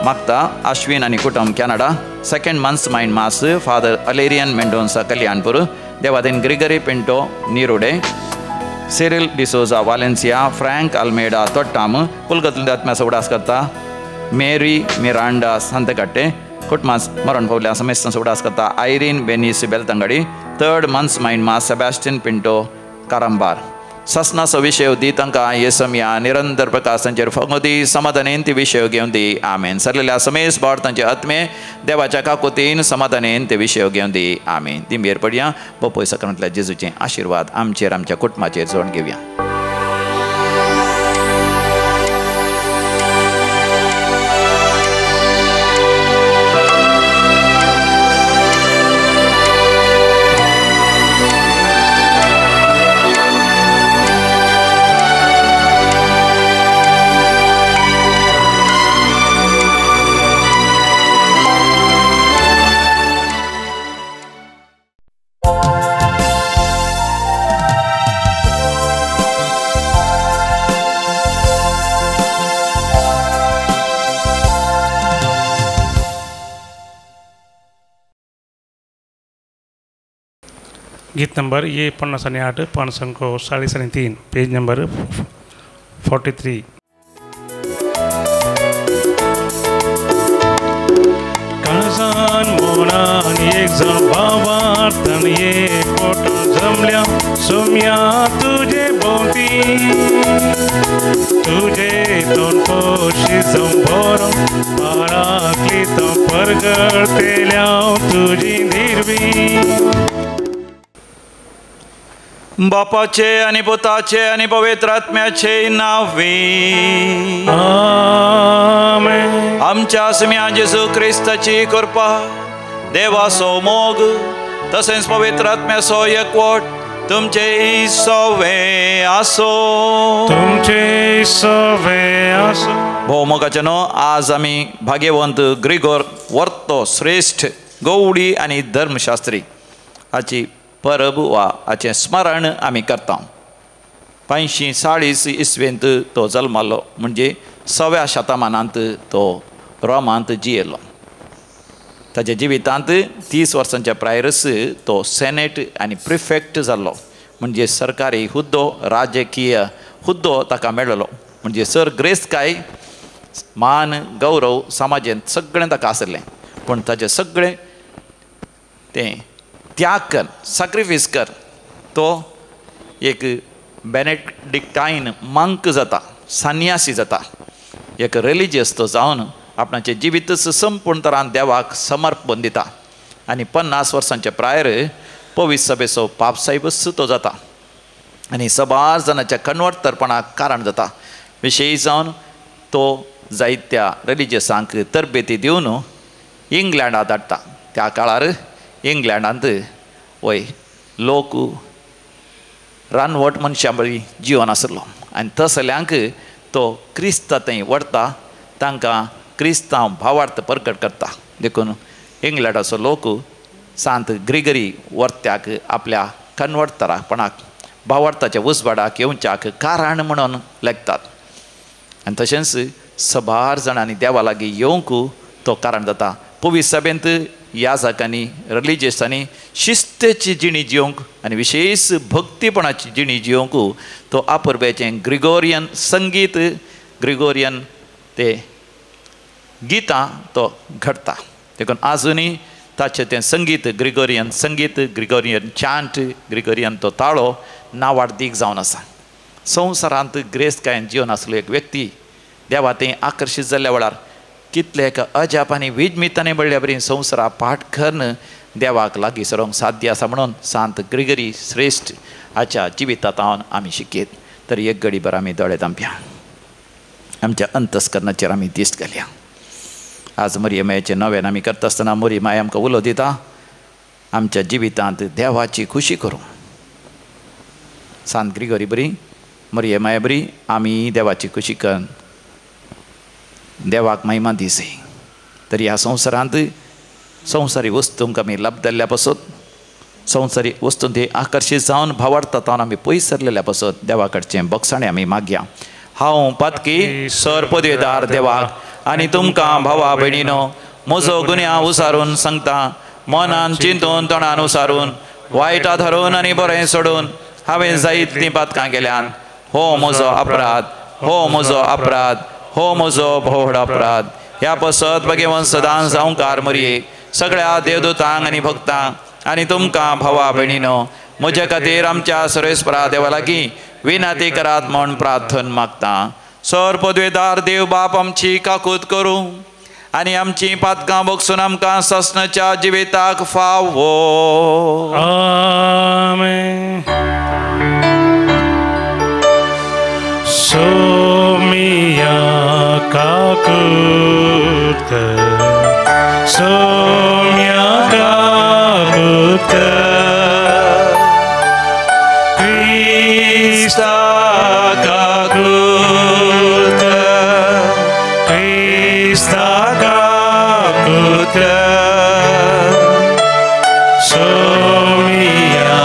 मागता अश्विन आनी कुटुंब Canada. Second month's mind mass father Alerian Mendonca Kalyanpur, Devadin Gregory Pinto Nirode, Cyril D'Souza Valencia, Frank Almeida Thottam, पुलगतले आत्म्याचो उडास करता मेरी मिरांडा संतकट्टे, कुटुंबास मरण पावल्या समेस्तांचो उडास करता Irene Venice Belthangady. Third month's mind mass Sebastian Pinto Karambar. ससनाचो विशय दी तांकां येसमया निरंतर प्रकाश तांचेर फगोदी समाधानेन ती विशय घेवन दी. आमेन. सरलेल्या समेस बाळ तांचे आत्मे देवाच्या काकोतीन समाधानेन ते विशय घेवन दी. आमेन. दिंबेर पडया बपोय सकरांतल्या जेजूचे आशिर्वाद आमचेर आमच्या कुटुंबाचेर जोड घेवया. गीत नंबर ये 58 543, पेज नंबर 43। काळजान मोनान एक जाण भावार्थान एक पोटान जमल्या सोम्या तुजे भोंवती, तुजे तोंड पोशी जावं बरो पाराकली तो परगळतेल्या तुजी निर्वी. बापाचे आणि पुताचे आणि पवित्र आत्म्याचे नावे आमेन. आमच्या सुम्या जेजू क्रिस्ताची कृपा, देवाचो मोग तसेच पवित्र आत्म्याचो एकवट तुमचे सवे आसो. तुमचे सवे आसो. भोवमोगाचे न्हू, आज आमी भाग्यवंत ग्रिगोर वर्तो श्रेश्ठ गौडी आनी धर्मशास्त्री हाची परब वा हाचें स्मरण आमी करता. 540 इसवेंत तो जल्मालो, म्हणजे 100व्या शतमानांत तो रोमांत जियेलो. ताच्या जिवितांत 30 वर्सांच्या प्रायरस तो सेनेट आनी प्रिफेक्ट जाल्लो, म्हणजे सरकारी हुद्दो, राजकीय हुद्दो ताका मेळ्ळो. म्हणजे सर ग्रेस्तकाय, मान, गौरव समाजेंत सगळें ताका आसलें, पूण ताचें सगळें तें त्याग कर, सॅक्रिफायस कर, तो एक बेनेडिक्टायन मंक जाता, सन्यासी जाता, एक रिलिजियस तो जावन आपणाचें जिवीतच संपूर्ण तरान देवाक समर्पण दिता. आनी 50 वर्सांचे प्रायर पवित्र सभेचो पापसाहेबच तो जाता आनी सबार जाणाच्या कन्वर्तरपणाक कारण जाता. विशेश जावन तो जायत्या रिलिजियसांक तरबेती दिवन इंग्लंडा धाडटा. त्या काळार इंग्लंडांत वय लोक रानवट मनशां बरी जिवन आसलो आनी तसल्यांक तो क्रिस्ता थंय व्हरता, तांकां क्रिस्तांव भावार्थ प्रकट करता. देखून इंग्लंडाचो लोक सांत ग्रिगरी वर्त्याक आपल्या कन्वर्तरापणाक, भावार्थाच्या उजवाडाक येवच्याक कारण म्हणून लेखतात. आनी तशेंच सबार जाणांनी देवा लागीं येवंक तो कारण जाता. पवित्र सभेंत याजकांनी, रिलिजियसांनी शिस्तेची जिणी जिवंक आनी विशेष भक्तीपणाची जिणी जिवंक तो आपुरब्याचें ग्रिगोरियन संगीत, ग्रिगोरियन ते गितां तो घडटा. देखून आजुनूय ताचें तें संगीत, ग्रिगोरियन संगीत, ग्रिगोरियन चांट, ग्रिगोरियन तो ताळो नावाडदीक जावन आसा. संवसारांत ग्रेस्तकायेन जिवन आसलो एक व्यक्ती देवा थंय आकर्शीत जाल्ल्या वेळार कितले एका अजाप आनी विजमितांनी म्हणल्या बरी संवसारा पाठ करून देवाक लागीं सरोंक साध्य आसा म्हणून सांत ग्रिगरी श्रेश्ठ हाच्या जिवितांत आमी शिकयत. तर एक घडीभर आमी दोळे धांपया, आमच्या अंतस्करणाचेर आमी दिश्ट घालया. आज मरियमायेचें नवेन आमी करता आसतना मरियमाय आमकां उलो दिता, आमच्या जिवितांत देवाची खुशी करूं. सांत ग्रिगोरी बरी, मरियमाय बरी आमी देवाची खुशी करून देवाक महिमा दिसय. तर ह्या संवसारांत संवसारी वस्तूंक आमी लब्दल्ल्या पासत, संवसारी वस्तूंत ते आकर्शीत जावन भावार्थांत आमी पयस सरलेल्या पासत देवा कडचें बक्षाणें आमी मागया. हांव पातकी सर पदवेदार देवाक आनी तुमकां भावा भयणीनो म्हजो गुन्यांव उसारून सांगता. मनान चिंतून तोंडान उसारून वायटा धरून आनी बरें सोडून हांवें जायतीं पातकां केल्यान. हो म्हजो अपराध, हो म्हजो अपराध, हो म्हजो भोवड अपराध. ह्या पसत भगवंत सदां जावंकार मरये सगळ्या देवदूतांक आनी भक्तांक आनी तुमकां भावा भयणीनो म्हज्या खातीर आमच्या सर्वेस्परा देवा लागीं विनंती करात म्हूण प्रार्थन मागता. सर पदवेदार देव बाप आमची काकूत करूं आनी आमची पातकां बगसून आमकां सासणाच्या जिविताक फावो. आमेन. सोमिया काकूत कर, सोमिया काकूत कर, क्रिस्ता काकूत कर, क्रिस्ता काकूत कर, सोमिया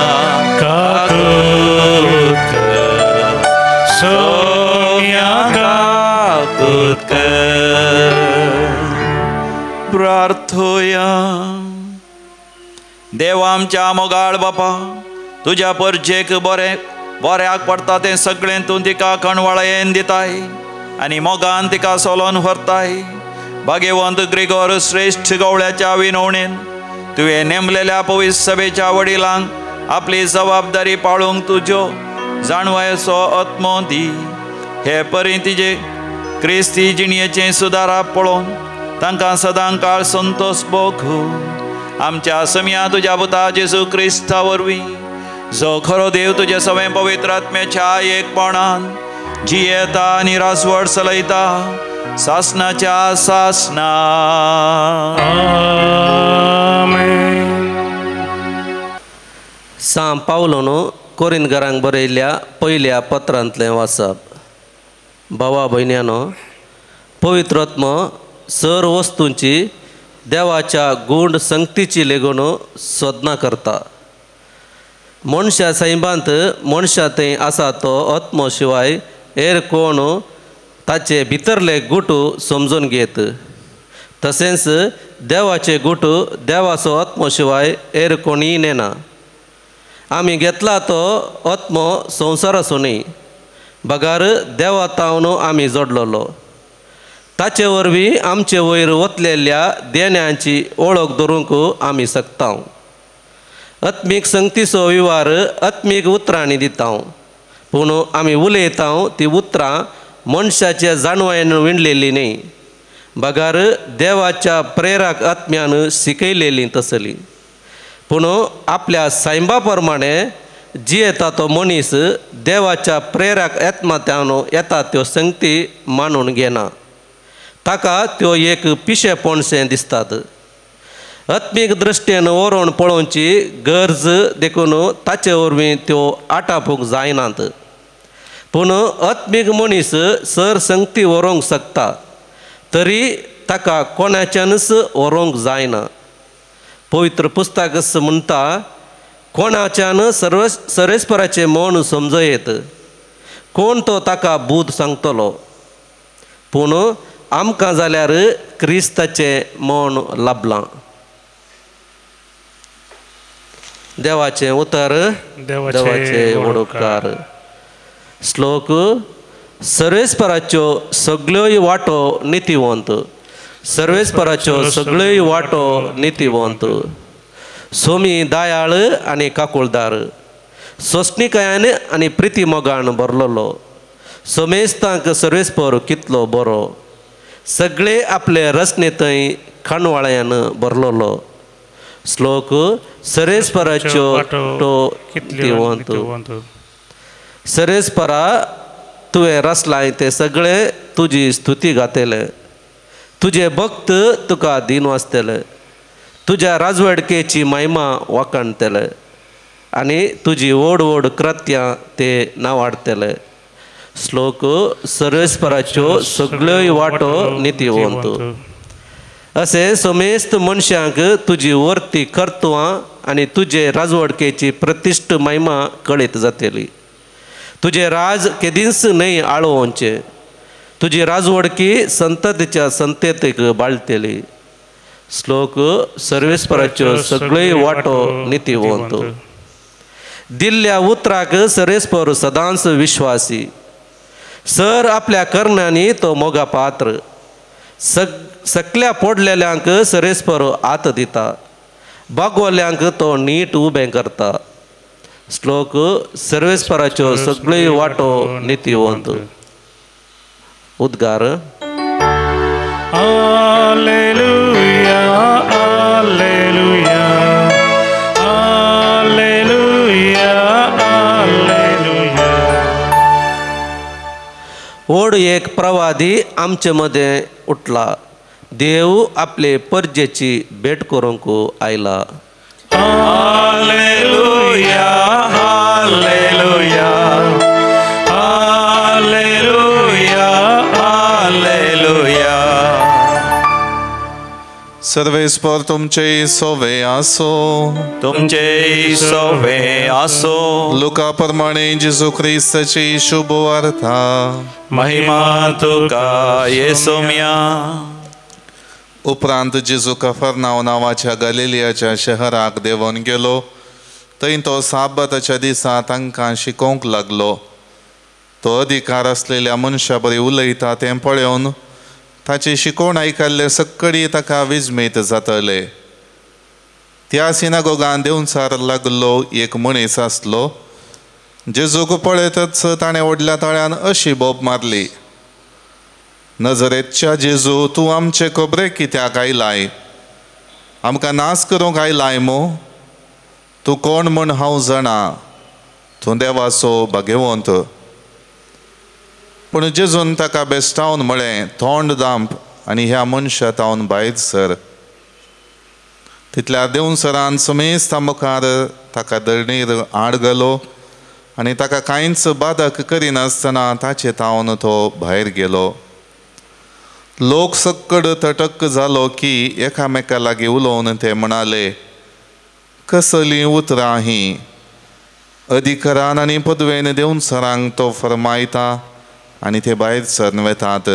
काकूत कर, सोमिया काकूत कर. प्रार्थोया. देव आमच्या मोगाळ बापा, तुज्या परजेक बरें बऱ्याक पडटा तें सगळें तूं तिका कणवाळेन दिताय आनी मोगान तिका सोलोन व्हरताय. भाग्यवंत ग्रिगोर श्रेश्ठ गवळ्याच्या विनवणेन तुवें नेमलेल्या पवित्र सभेच्या वडिलांक आपली जबाबदारी पाळूंक तुज्यो जाणवायेचो आत्मो दी. हे परी तिजे क्रिस्ती जिणयेचें सुदाराप पळोवन तांकां सदां काळ संतोष भोगू. आमच्या समया तुज्या पुता जेजू क्रिस्ता वरवीं, जो खरो देव तुजे सवें पवित्र आत्म्याच्या एकपणान जियेता आनी रासवड चलयता सासनाच्या सासना. आमेन. सां पावलोन कोरिंदकारांक बरयल्ल्या पयल्या पत्रांतलें वाचप. भावा भयण्यानो, पवित्र आत्मो सर वस्तूंची देवाच्या गूण संगतीची लेगून सोदना करता. मनशा सैमांत मनशा थंय आसा तो आत्मो शिवाय हेर कोण ताचे भितरले गुट समजून घेत. तशेंच देवाचे गुट देवाचो आत्मो शिवाय हेर कोणीय नेना. आमी घेतला तो आत्मो संवसाराचो न्ही, बगार देवा तावन आमी जोडलेलो. ताचे वरवीं आमचे वयर वतलेल्या देण्यांची वळख धरूंक आमी शकता. आत्मीक संगतीचो विवार आत्मीक उतरांनी दिता, पूण आमी उलयता ती उतरां मनशाच्या जाणवायेन विणलेली न्ही, बगार देवाच्या प्रेरक आत्म्यान शिकयलेली तसली. पूण आपल्या सायबा प्रमाणे जियेता तो मनीस देवाच्या प्रेरक आत्म्यान येता त्यो संगती मानून घेना, ताका त्यो एक पिशेपणशें दिसतात. आत्मीक दृश्टेन वरोवन पळोवची गरज देखून ताचे वरवीं त्यो आटापूंक जायनात. पूण आत्मीक मनीस सर संगती व्हरूंक शकता, तरी ताका कोणाच्यानच व्हरूंक जायना. पवित्र पुस्तक म्हणटा, कोणाच्यान सर्व सर्वेस्पराचें मन समजयत, कोण तो ताका बूद सांगतलो. पूण आमकां जाल्यार क्रिस्ताचें मन लाभलां. देवाचें उतर देवाचे वडोकार. श्लोक. सर्वेस्पराच्यो सगळ्योय वाटो नितीवंत, सर्वेस्पराच्यो सगळ्योय वाटो नितीवंत. सोमी दयाळ आनी काकुळदार, सोंसणिकायान आनी प्रिती मोगान भरलेलो. सोमेस्तांक सर्वेस्पर कितलो बरो, सगळे आपले रचने थंय खाणवाळ्यान भरलेलो. श्लोक. सर्वेस्पराच्यो वाटो नितीवंत. सर्वेस्परा तुवें रचलाय तें सगळें तुजी स्तुती गातले, तुजे भक्त तुका दिन वाचतले, तुज्या राजवडकेची महिमा वाखाणतले आनी तुजी व्हड व्हड कृत्यां ते नावाडतले. श्लोक. सर्वेस्पराच्यो सगळ्योय वाटो नितीवंत. अशें समेस्त मनशांक तुजी वर्ती कर्तवां आनी तुजे राजवडकेची प्रतिश्ठ महिमा कळीत जातली. तुजें राज केदींच न्हय आळोवचें, तुजी राजवडकी संततीच्या संततीक बाळतेली. श्लोक सर्वेस्पराच्यो सगळ्यो वाटो नितीवंत. दिल्ल्या उतराक सर्वेस्पर सदांच विश्वासी. सर आपल्या करण्यांनी तो मोगा पात्र. सकल्या पडलेल्यांक सर्वेस्पर आत दिता. बागवल्यांक तो नीट उबें करता. श्लोक सर्वेस्पराच्यो सगळ्यो वाटो नितीवंत. उद्गार. Hallelujah, hallelujah, hallelujah, hallelujah. ओड एक प्रवादी आमचे मदें उठला. देव आपले परजेची भेट करूंक आयला. Hallelujah, hallelujah, hallelujah, hallelujah. सर्वेस्पर तुमचे सोवे आसो. तुमचे सोवे आसो. लुका प्रमाणे जेजू क्रिस्ताची शुभ वार्ता. महिमा तुका येसोम्या. उपरांत जेजू कफरनाव नांवाच्या गलिलियाच्या शहराक देंवन गेलो. थंय तो साबाताच्या दिसा तांकां शिकोवंक लागलो. तो अधिकार आसलेल्या मनशा बरी उलयता तें पळोवन ताची शिकोवण आयकल्ले सक्कडी ताका विजमीत जातले. त्या सिनागोगान देंवचार लागलो एक मनीस आसलो. जेजूक पळयतच ताणें व्हडल्या ताळ्यान अशी बोब मारली, नजरेतच्या जेजू, तूं आमचे खबरेक कित्याक आयलाय? आमकां नाश करूंक आयलाय मू? तूं कोण म्हूण हांव जाणा, तूं देवाचो भाग्यवंत. पूण जेजून ताका बेस्टावन म्हळें, तोंड दांप आनी ह्या मनशा तावन भायर सर. तितल्या देवसरान समेस्ता मुखार ताका धरणीर आड घालो आनी ताका कांयच बादक करिनासतना ताचे तावन तो भायर गेलो. लोक सक्कड तटक जालो की एकामेका लागीं उलोवन ते म्हणाले, कसलीं उतरां हीं? अधिकारान आनी पदवेन देवसरांक तो फरमायता आनी ते भायर सरन वेतात.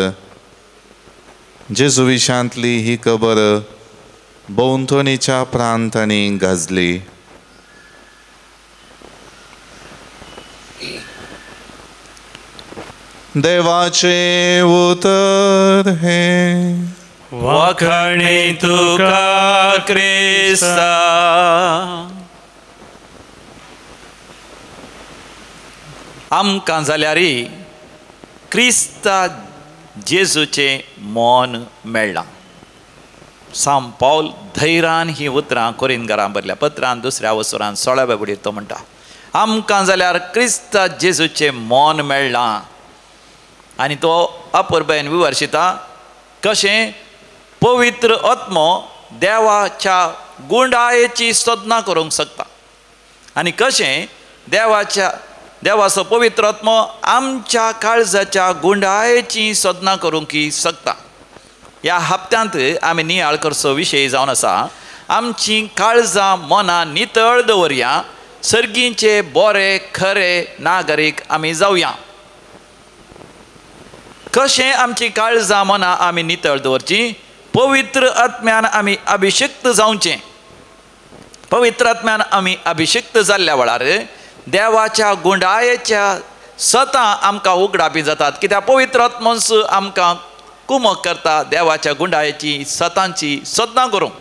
जेजू विशांतली ही खबर भोंवतणीच्या प्रांतांनी गाजली. देवाचें उतर हें. वाखाणी तुका क्रिस्ता. आमकां जाल्यार क्रिस्ता जेजूचें मौन मेळ्ळां. सांत पावल धैर्यान ही उतरां कोरिंदकारां बरल्या पत्रान दुसऱ्या वसुरान 16व्या बुडीर तो म्हणटा, आमकां जाल्यार क्रिस्ता जेजूचें मौन मेळ्ळां. आनी तो अपुरबायेन विवर्शिता कशें पवित्र आत्मो देवाच्या गुंडायेची साधना करूंक शकता आनी कशें देवाचो पवित्र आत्मो आमच्या काळजाच्या गुंडायेची साधना करूंक शकता. ह्या हप्त्यांत आमी नियाळ करचो विशय जावन आसा, आमची काळजां मनां नितळ दवरया, सर्गींचे बरे खरे नागरीक आमी जावया. कशें आमची काळजां मनां आमी नितळ दवरची? पवित्र आत्म्यान आमी अभिषिक्त जावचें. पवित्र आत्म्यान आमी अभिषिक्त जाल्ल्या वेळार देवाच्या गुंडायेच्या सतां आमकां उगडापी जातात. कित्याक पवित्र आत्मोच आमकां कुमक करता देवाच्या गुंडायेची सतांची सदना करूंक.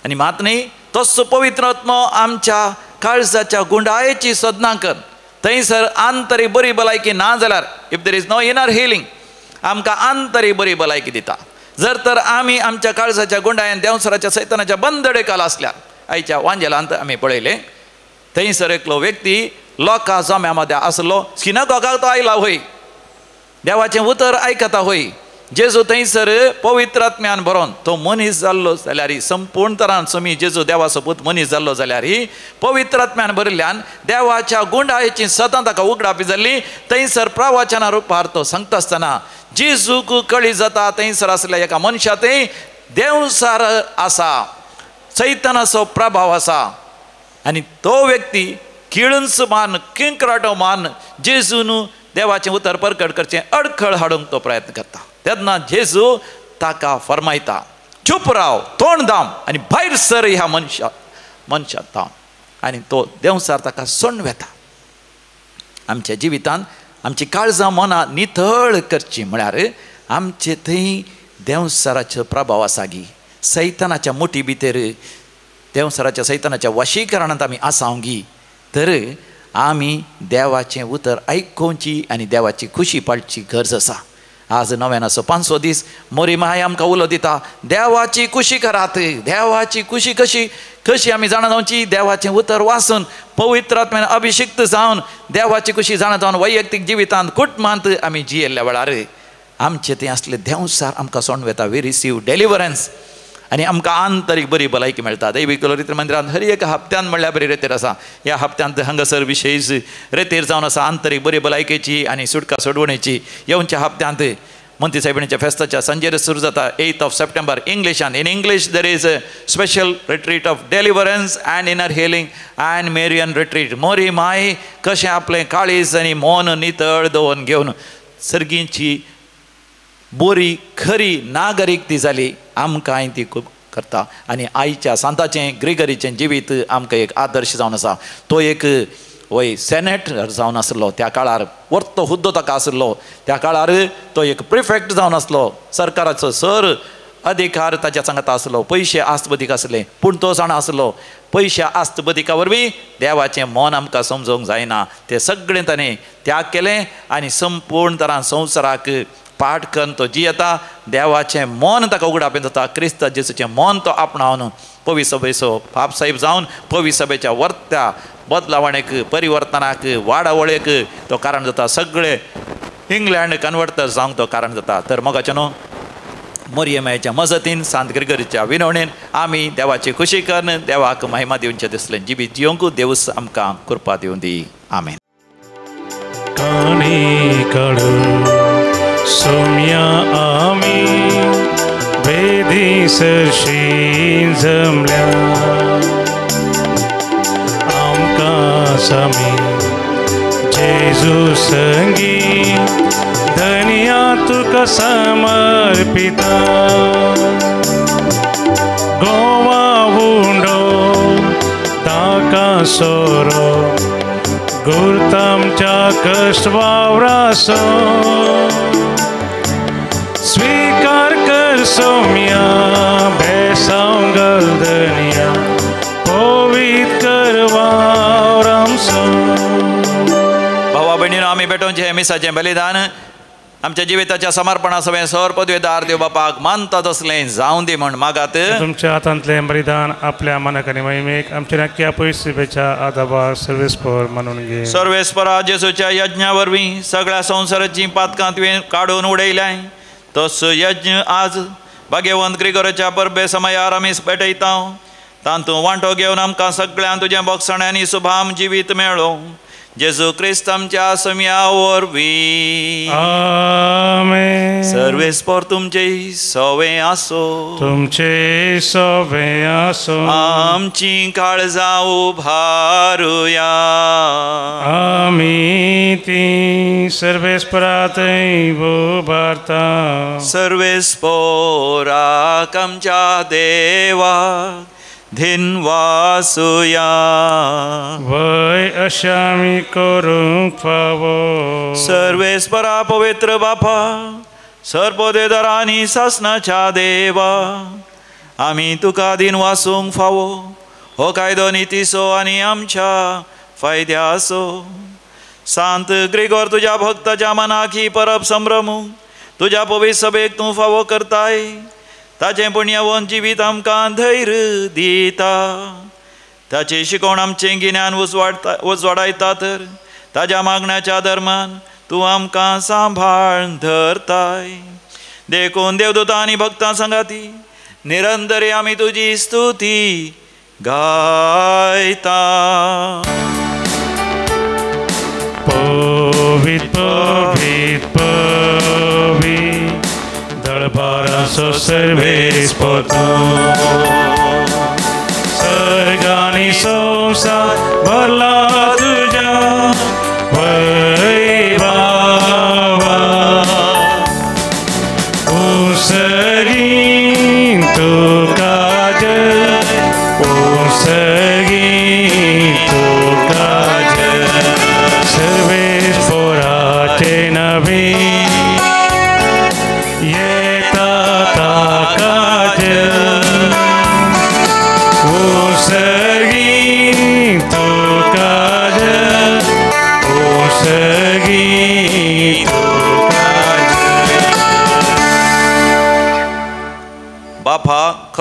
आनी मात न्ही, तसो पवित्र आत्मो आमच्या काळजाच्या गुंडायेची सदना कर. थंयसर आंतरीक बरी भलायकी ना जाल्यार, if there is no inner healing, आमकां आंतरीक बरी भलायकी दिता. जर तर आमी आमच्या काळजाच्या गुंडायेन देंवसराच्या सैतानाच्या बंदडेकाल आसल्यार, आयच्या वांजेलांत आमी पळयलें थंयसर एकलो व्यक्ती लोकां जम्या मदें आसलो, सिनागोगाक तो आयला होय, देवाचें उतर आयकता होय. जेजू थंयसर पवित्र आत्म्यान भरोन तो मनीस जाल्लो जाल्यार, संपूर्ण तरान समी जेजू देवाचो पूत मनीस जाल्लो जाल्यार पवित्र आत्म्यान भरिल्ल्यान देवाच्या गुंडायेची सदां ताका उगडापी जाल्ली. थंयसर प्रवचना रुपार तो सांगता आसतना जेजूक कळी जाता थंयसर आसल्या एका मनशा थंय देवसार आसा, सैतानाचो प्रभाव आसा. आनी तो व्यक्ती किळंच मान किंक्राटो मान जेजून देवाचें उतर परकट करचें अडखळ हाडूंक तो प्रयत्न करता. तेन्ना जेजू ताका फरमायता, चूप राव, तोंड दाम आनी भायर सर ह्या मनशा तावन. आनी तो देंवचार ताका सोडून वेता. आमच्या जिवितांत आमची काळजां मनां नितळ करची म्हळ्यार आमचे थंय देंवचाराचो प्रभाव आसा गी, सैतानाच्या मुठी भितर देंवचाराच्या सैतानाच्या वशीकरणांत आमी आसाव गी, तर आमी देवाचें उतर आयकोवची आनी देवाची खुशी पाळची गरज आसा. आज नव्यानाचो 500 दीस मोरी माय आमकां उलो दिता, देवाची खुशी करात. देवाची खुशी कशी कशी आमी जाणा जावची? देवाचें उतर वाचून पवित्र आत्म्यान अभिषिक्त जावन देवाची खुशी जाणा जावन वैयक्तीक जिवितांत कुटुंबांत आमी जियेल्ल्या वेळार आमचें तें आसलें देंवचार आमकां सोडून वेता. We receive deliverance आनी आमकां आंतरीक बरी भलायकी मेळटा. दैवी कलोरित्र मंदिरांत हर एका हप्त्यान म्हणल्यार बरी रेतेर आसा. ह्या हप्त्यांत हांगासर विशेश रेतेर जावन आसा आंतरीक बरी भलायकेची आनी सुटका सोडवणेची. येवच्या हप्त्यांत मंत्री सायबिणीच्या फेस्ताच्या सांजेर सुरू जाता 8 सप्टेंबर इंग्लिशान. In English there is a special retreat of deliverance and inner healing and Marian retreat. मोरी माय कशें आपलें काळीज आनी मन नितळ दवरून घेवन सर्गींची बोरी खरी नागरीक ती जाली, आमकांय ती खूब करता. आनी आयच्या सांताचें ग्रिगरीचें जिवीत आमकां एक आदर्श जावन आसा. तो एक वय सेनेटर जावन आसलो त्या काळार, वर्तो हुद्दो ताका आसलो त्या काळार, तो एक प्रिफेक्ट जावन आसलो, सरकाराचो सर अधिकार ताच्या सांगाता आसलो, पयशे आस्त बदीक आसले, पूण तो जाणा आसलो पयशे आस्त बदिका वरवीं देवाचें मन आमकां समजूंक जायना. तें सगळें ताणें त्याग केलें आनी संपूर्ण तरान संवसाराक पाठ करून तो जियेता. देवाचें मन ताका उगडापें जाता, क्रिस्त जेजूचें मन तो आपणावन पवी सभेचो पापसाहेब जावन पवी सभेच्या वर्त्या बदलावणेक परिवर्तनाक वाडावळेक तो कारण जाता. सगळे इंग्लंड कन्वर्टर जावंक तो कारण जाता. तर मोगाचें न्हू मोरयेमायच्या मजतीन सांत ग्रिगरीच्या विनवणेन आमी देवाची खुशी करून देवाक महिमा दिवचें दिसलें जिवीत जिवंक देवूच आमकां कृपा दिवं दी. आमेन. सोम्या आमी वेदी सरशी जमल्या, आमकां सामी जेजू संगी धनिया तुका समर्पिता. गोवा उंडो ताका सोरो गुर्तामच्या कश्ट वावरासो स्वीकार कर सोम्या बेसांव घाल धनिया पवित्र कर वावर आमचो. भावा भयणीनो आमी भेटोवचें मिसाचें बलिदान आमच्या जिविताच्या समर्पणा सवें सर पदवेदार देव बापाक मानता तसलें जावं दी म्हण मागात. तुमच्या हातांतलें बलिदान आपल्या मनाक आनी महिमेक आमच्या नक्की पयसुपेच्या आदाबार सर्वेस्पर मानून घे. सर्वेस्परा जेजूच्या यज्ञा वरवीं सगळ्या संवसाराचीं पातकां तुवें काडून उडयल्याय, तसो यज्ञ आज भाग्यवंत ग्रिगोराच्या परबे समयार आमी भेटयता. तातूंत वांटो घेवन आमकां सगळ्यांक तुजें बोगसणें आनी सुभाम जिवीत मेळो. जेजू क्रिस्त आमच्या सम्या वरवीं. आमेन. सर्वेस्पर तुमचे सवे आसो, तुमचे सवे आसो. आमची काळजां उभारुया, आमी ती सर्वेस्परा थंय उबारता. सर्वेस्पराक आमच्या देवा धिनवासुया, वय अशें आमी करूंक फावो. सर्वेस्परा पवित्र बापा सर्वदेदार आनी सासणाच्या देवा, आमी तुका दिनवासूंक फावो. हो कायदो नितीचो आनी आमच्या फायद्याचो. सांत ग्रिगोर तुज्या भक्ताच्या मनाक ही परब संभ्रमूंक तुज्या पवित्र सभेक तूं फावो करताय. ताचें पुण्यवंत जिवीत आमकां धैर्य दिता. ताची शिकवण आमचें गिन्यान उजवाडायता. तर ताज्या मागण्याच्या धर्मान तूं आमकां सांबाळ धरताय. देखून देवदूतां आनी भक्तां सांगाती निरंतरी आमी तुजी स्तुती गायता. पवित्र पवित्र पवित्र दळबाराचो सर्वेस्पर तूं, सर्गानी संवसार भरला तुज्या वैभवान.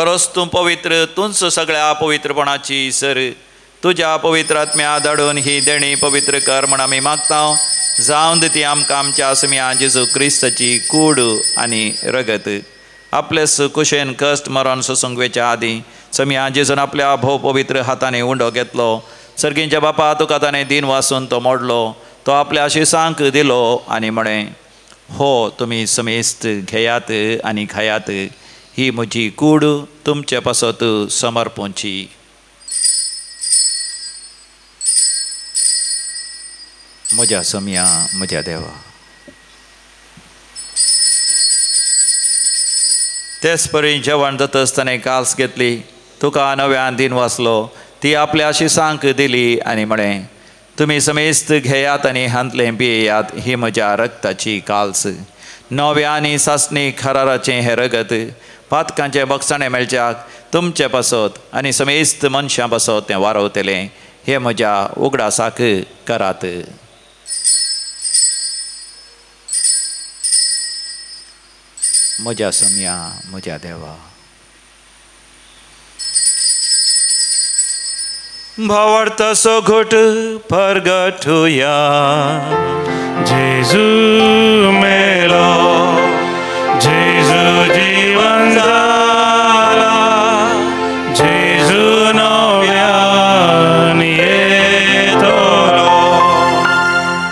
खरोच तूं पवित्र, तूंच सगळ्या पवित्रपणाची सर। तुज्या पवित्र आत्म्या धाडून ही देणी पवित्र कर म्हण आमी मागता। जावन ती आमकां आमच्या समिया जेजू क्रिस्ताची कूड आनी रगत। आपले कुशेन कश्ट मरण सोसूंक वेच्या आदीं समिया जेजून आपल्या भोव पवित्र हातांनी उंडो घेतलो। सर्गींच्या बापा तुका ताणें दिन वासून तो मोडलो, तो आपल्या शिसांक दिलो आनी म्हळें, हो तुमी समेस्त घेयात आनी खायात, ही म्हजी कूड तुमचे पासत समर्पूंची। म्हज्या समिया, म्हज्या देवा। तेच परी जेवण जातच ताणें काल्स घेतली, तुका नव्यान दिन वाचलो, ती आपल्या शिसांक दिली आनी म्हळें, तुमी समेस्त घेयात आनी हांतलें पियेयात, ही म्हज्या रक्ताची काल्स, नव्या आनी सासणी खराराचें हें रगत पातकांचें बक्षाणें मेळच्याक तुमचे पासत आनी समेस्त मनशां पासत तें वारवतलें। हें म्हज्या उगडासाक करात। म्हज्या समिया, म्हज्या देवा। भावार्थाचो घोट परगटुया। जेजू मेलो, जेजू जीवन जाला, जेजू नव्यान येतलो।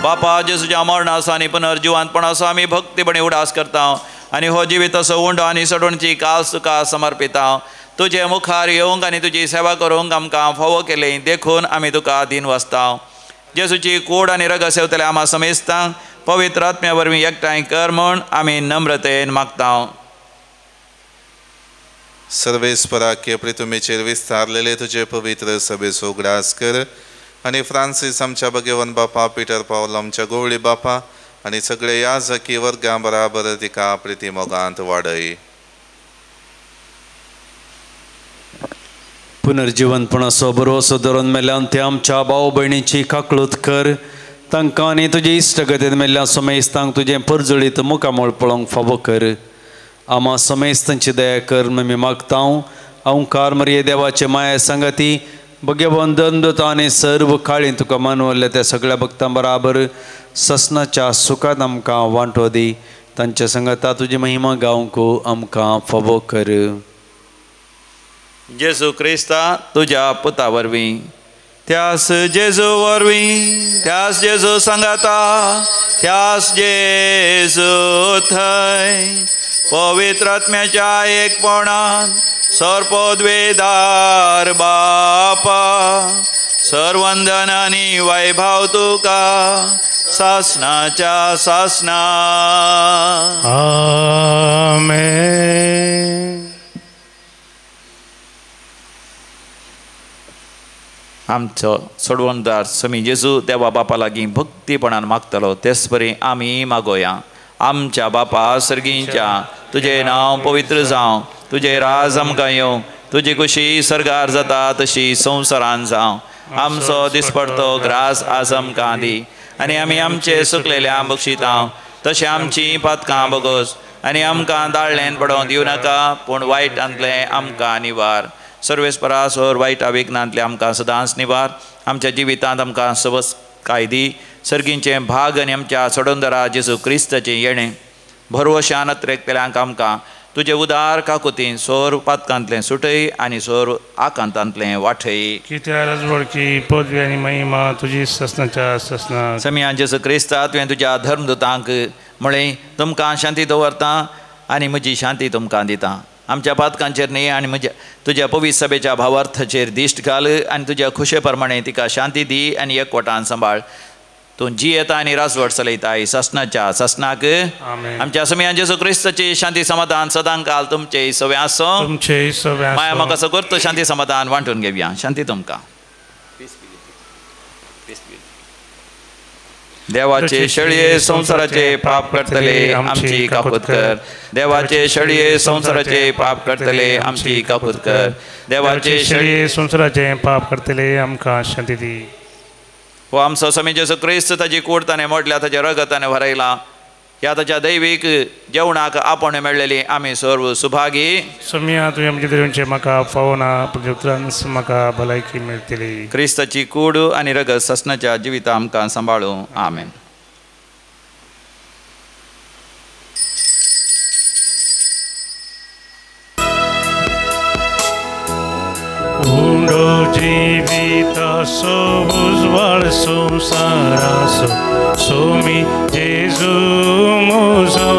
बापा, जेजूच्या मरणाचो आनी पुनर्जिवंतपणाचो आमी भक्तीपणी उडास करता आनी हो जिविताचो उंडो आनी सोडवणची कास तुका समर्पिता। तुजे मुखार येवंक आनी तुजी सेवा करूंक आमकां फावो केली देखून आमी तुका दिन वाचता। जेजूची कूड आनी रगत सेवतले आमा समेस्तांक पवित्र आत्म्या वरवीं एकठांय कर म्हूण आमी नम्रतेन मागता। सर्वेस्पराके प्रितुमेचेर विस्तारलेले तुजे पवित्र सभेचो उगडास कर आनी फ्रांसीस आमच्या भगवान बापा, पिटर पावल आमच्या गोवळी बापा आनी सगळे याजकी वर्गां बराबर तिका प्रिती मोगांत वाडय। पुनर्जिवनपणाचो भरवसो धरून मेल्ल्यान ते आमच्या भाव भयणीची काकळूत कर, तांकां आनी तुजे इश्टगतीन मेल्ल्या समेस्तांक तुजें परजळीत मुखामळ पळोवंक फावो कर। आमा समेस्तांची दया कर आमी मागता। ओंकार मरिये देवाचे माया सांगाती भगवान दंदता आनी सर्व काळी तुका मानवल्ल्या त्या सगळ्या भक्तां बराबर ससनाच्या सुखात आमकां वांटो दी। तांच्या सांगाता तुजी महिमा गावंक आमकां फावो कर। जेजू क्रिस्ता तुज्या पुता वरवीं, त्यास जेजू वरवीं, त्यास जेजू सांगाता, त्यास जेजू थंय पवित्र आत्म्याच्या एकपणान सर्पोद्वेदार बापा सर्वंदन आनी वैभाव तुका सासनाच्या सासना। आमेन। आमचो सोडवणदार समी जेजू देवा बापा लागीं भक्तीपणान मागतलो तेच परी आमी मागोया। आमच्या बापा सर्गींच्या, तुजें नांव पवित्र जावं, तुजें राज आमकां येवं, तुजी खुशी सर्गार जाता तशी संवसारान जावं। आमचो दिसपडतो ग्रास आज आमकां दी आनी आमी आमचे सुकलेल्या बक्षिता तशें आमची पातकां बगोस आनी आमकां दाळ्ळेन पडोवंक दिवं नाका, पूण वायटांतलें आमकां निवार। सर्वेस्परा सोर वायट विघ्नांतलें आमकां सदांच निवार। आमच्या जिवितांत आमकां सवस कायदी सर्गींचें भाग आनी आमच्या सोडोंदरा जेजू क्रिस्ताचें येणें भरवशान अत्रेकतल्यांक आमकां तुजे उदार काकुतीन सोर पातकांतलें सुटय आनी सोर आकांतांतलें वाठय। कित्याक राजवडकी पदवी आनी महिमा तुजी ससनाच्या ससना। समिया जेजू क्रिस्ता तुवें तुज्या धर्मदूतांक म्हळें, तुमकां शांती दवरता आनी म्हजी शांती तुमकां दिता। आमच्या पातकांचेर न्ही आनी म्हज्या तुज्या पवित्र सभेच्या भावार्थाचेर दिश्ट घाल आनी तुज्या खुशे प्रमाणे तिका शांती दी आनी एकवटान सांबाळ। तूं जियेता आनी राजवट चलयताय ससनाच्या ससनाक। आमच्या समिया जेजू क्रिस्ताची शांती समाधान सदां काल तुमचे सवे आसो। तुमचे सवे आसो। माया म्हाका सगळो शांती समाधान वांटून घेवया। शांती तुमकां। देवाचे शेळये संवसाराचे पाप करतले आमची काकूत कर। देवाचे शेळये संवसाराचे पाप करतले आमची काकूत कर। देवाचे शेळये संवसाराचे पाप करतले आमकां शांती दी। हो आमचो स्वामी जेजू क्रिस्त ताजी कूड ताणें मोडल्या, ताजें रगत ताणें भरयलां। ह्या ताच्या दैवीक जेवणाक आपण मेळ्ळेली आमी सर्व सुभागी. सोम्या तुवें म्हजे दिवचे म्हाका फावना, उतरांच म्हाका भलायकी मेळटली. क्रिस्ताची कूड आनी रगत ससनाच्या जिविता आमकां सांबाळूं. आमेन. उंडो जिवितासो उजवाड संसारासो सोमी जेजू मुजो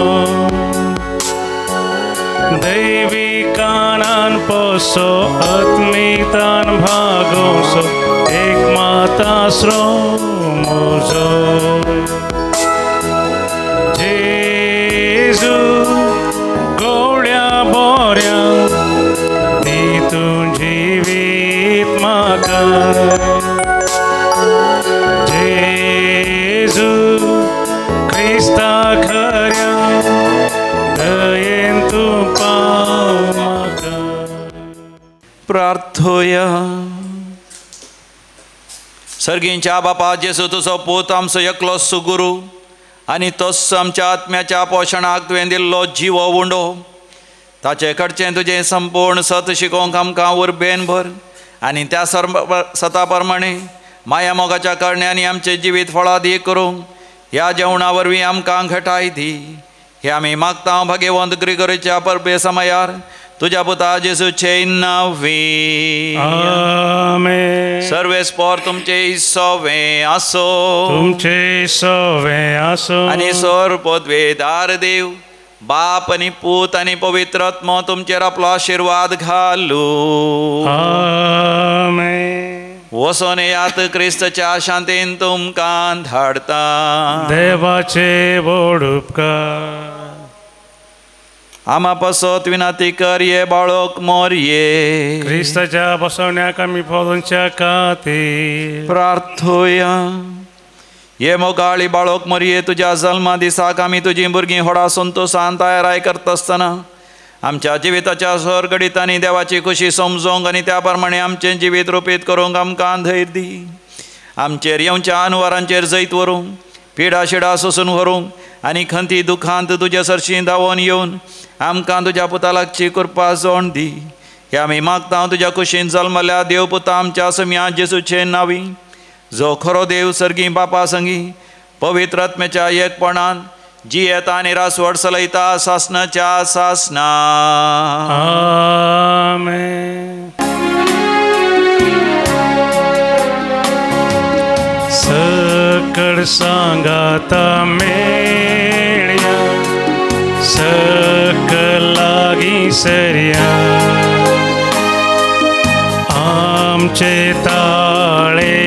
दैविकानान पोसो आत्मितान भागोसो एक माताश्रो मुजो जेजू गोड्या बोऱ्या दी तूं जिवीत म्हाका जेजू क्रिस्ता खऱ्या दयेन तूं पाव म्हाका. प्रार्थोया. सर्गींच्या बापा जेजू तुजो पूत आमचो एकलो सुगुरू आनी तोच आमच्या आत्म्याच्या पोशणाक तुवें दिल्लो जिवो उंडो ताचे कडचें तुजें संपूर्ण सत शिकोवंक आमकां उर्बेन भर आनी त्या सता प्रमाणे माया मोगाच्या करण्यांनी आमचें जिवीत फळादीक करूंक ह्या जेवणा वरवीं आमकां घटाय दी. हे आमी मागता भाग्यवंत ग्रिगोरीच्या परबे समयार तुज्या पुता जेजूचे नांवी. आमेन. सर्वेस्पोर तुमचे सोवे आसो, तुमचे सोवे आसो आनी सोर पदवेदार देव बाप आनी पूत आनी पवित्र आत्मो तुमचेर आपलो आशिर्वाद घालू. आमेन. वसोन येयात क्रिस्तच्या शांतीन तुमकां धाडता. देवाचे व्हड उपकार. आमा पासत विनाती कर ये बाळक मोरये. क्रिस्ताच्या बसवण्याक आमी फळोवच्या खातीर प्रार्थोया. ये मोगाळी बाळक मोरये तुज्या जल्मा दिसाक आमी तुजीं भुरगीं व्हडा संतोसान तयाराय करता आसतना आमच्या जिविताच्या सरगडितांनी देवाची खुशी समजोंक आनी त्या प्रमाणे आमचें जिवीत रुपीत करूंक आमकां धैर्य दी. आमचेर येवच्या अनवरांचेर जैत व्हरूंक, पिडा शिडा सोसून व्हरूंक आनी खंती दुखांत तुजे सरशीं धांवोन येवन आमकां तुज्या पुता लागची कृपा जोण दी. हे आमी मागता तुज्या कुशीन जल्मल्या देव पुता आमच्या सम्या जेजूचे नांवी, जो खरो देव सर्गी बापा संगी पवित्र आत्म्याच्या एकपणान जियेता आनी रासवड चलयता सासनाच्या सासना. आमेन. सकळ सांगाता मेळया, सकळ लागीं सरया, आमचे ताळे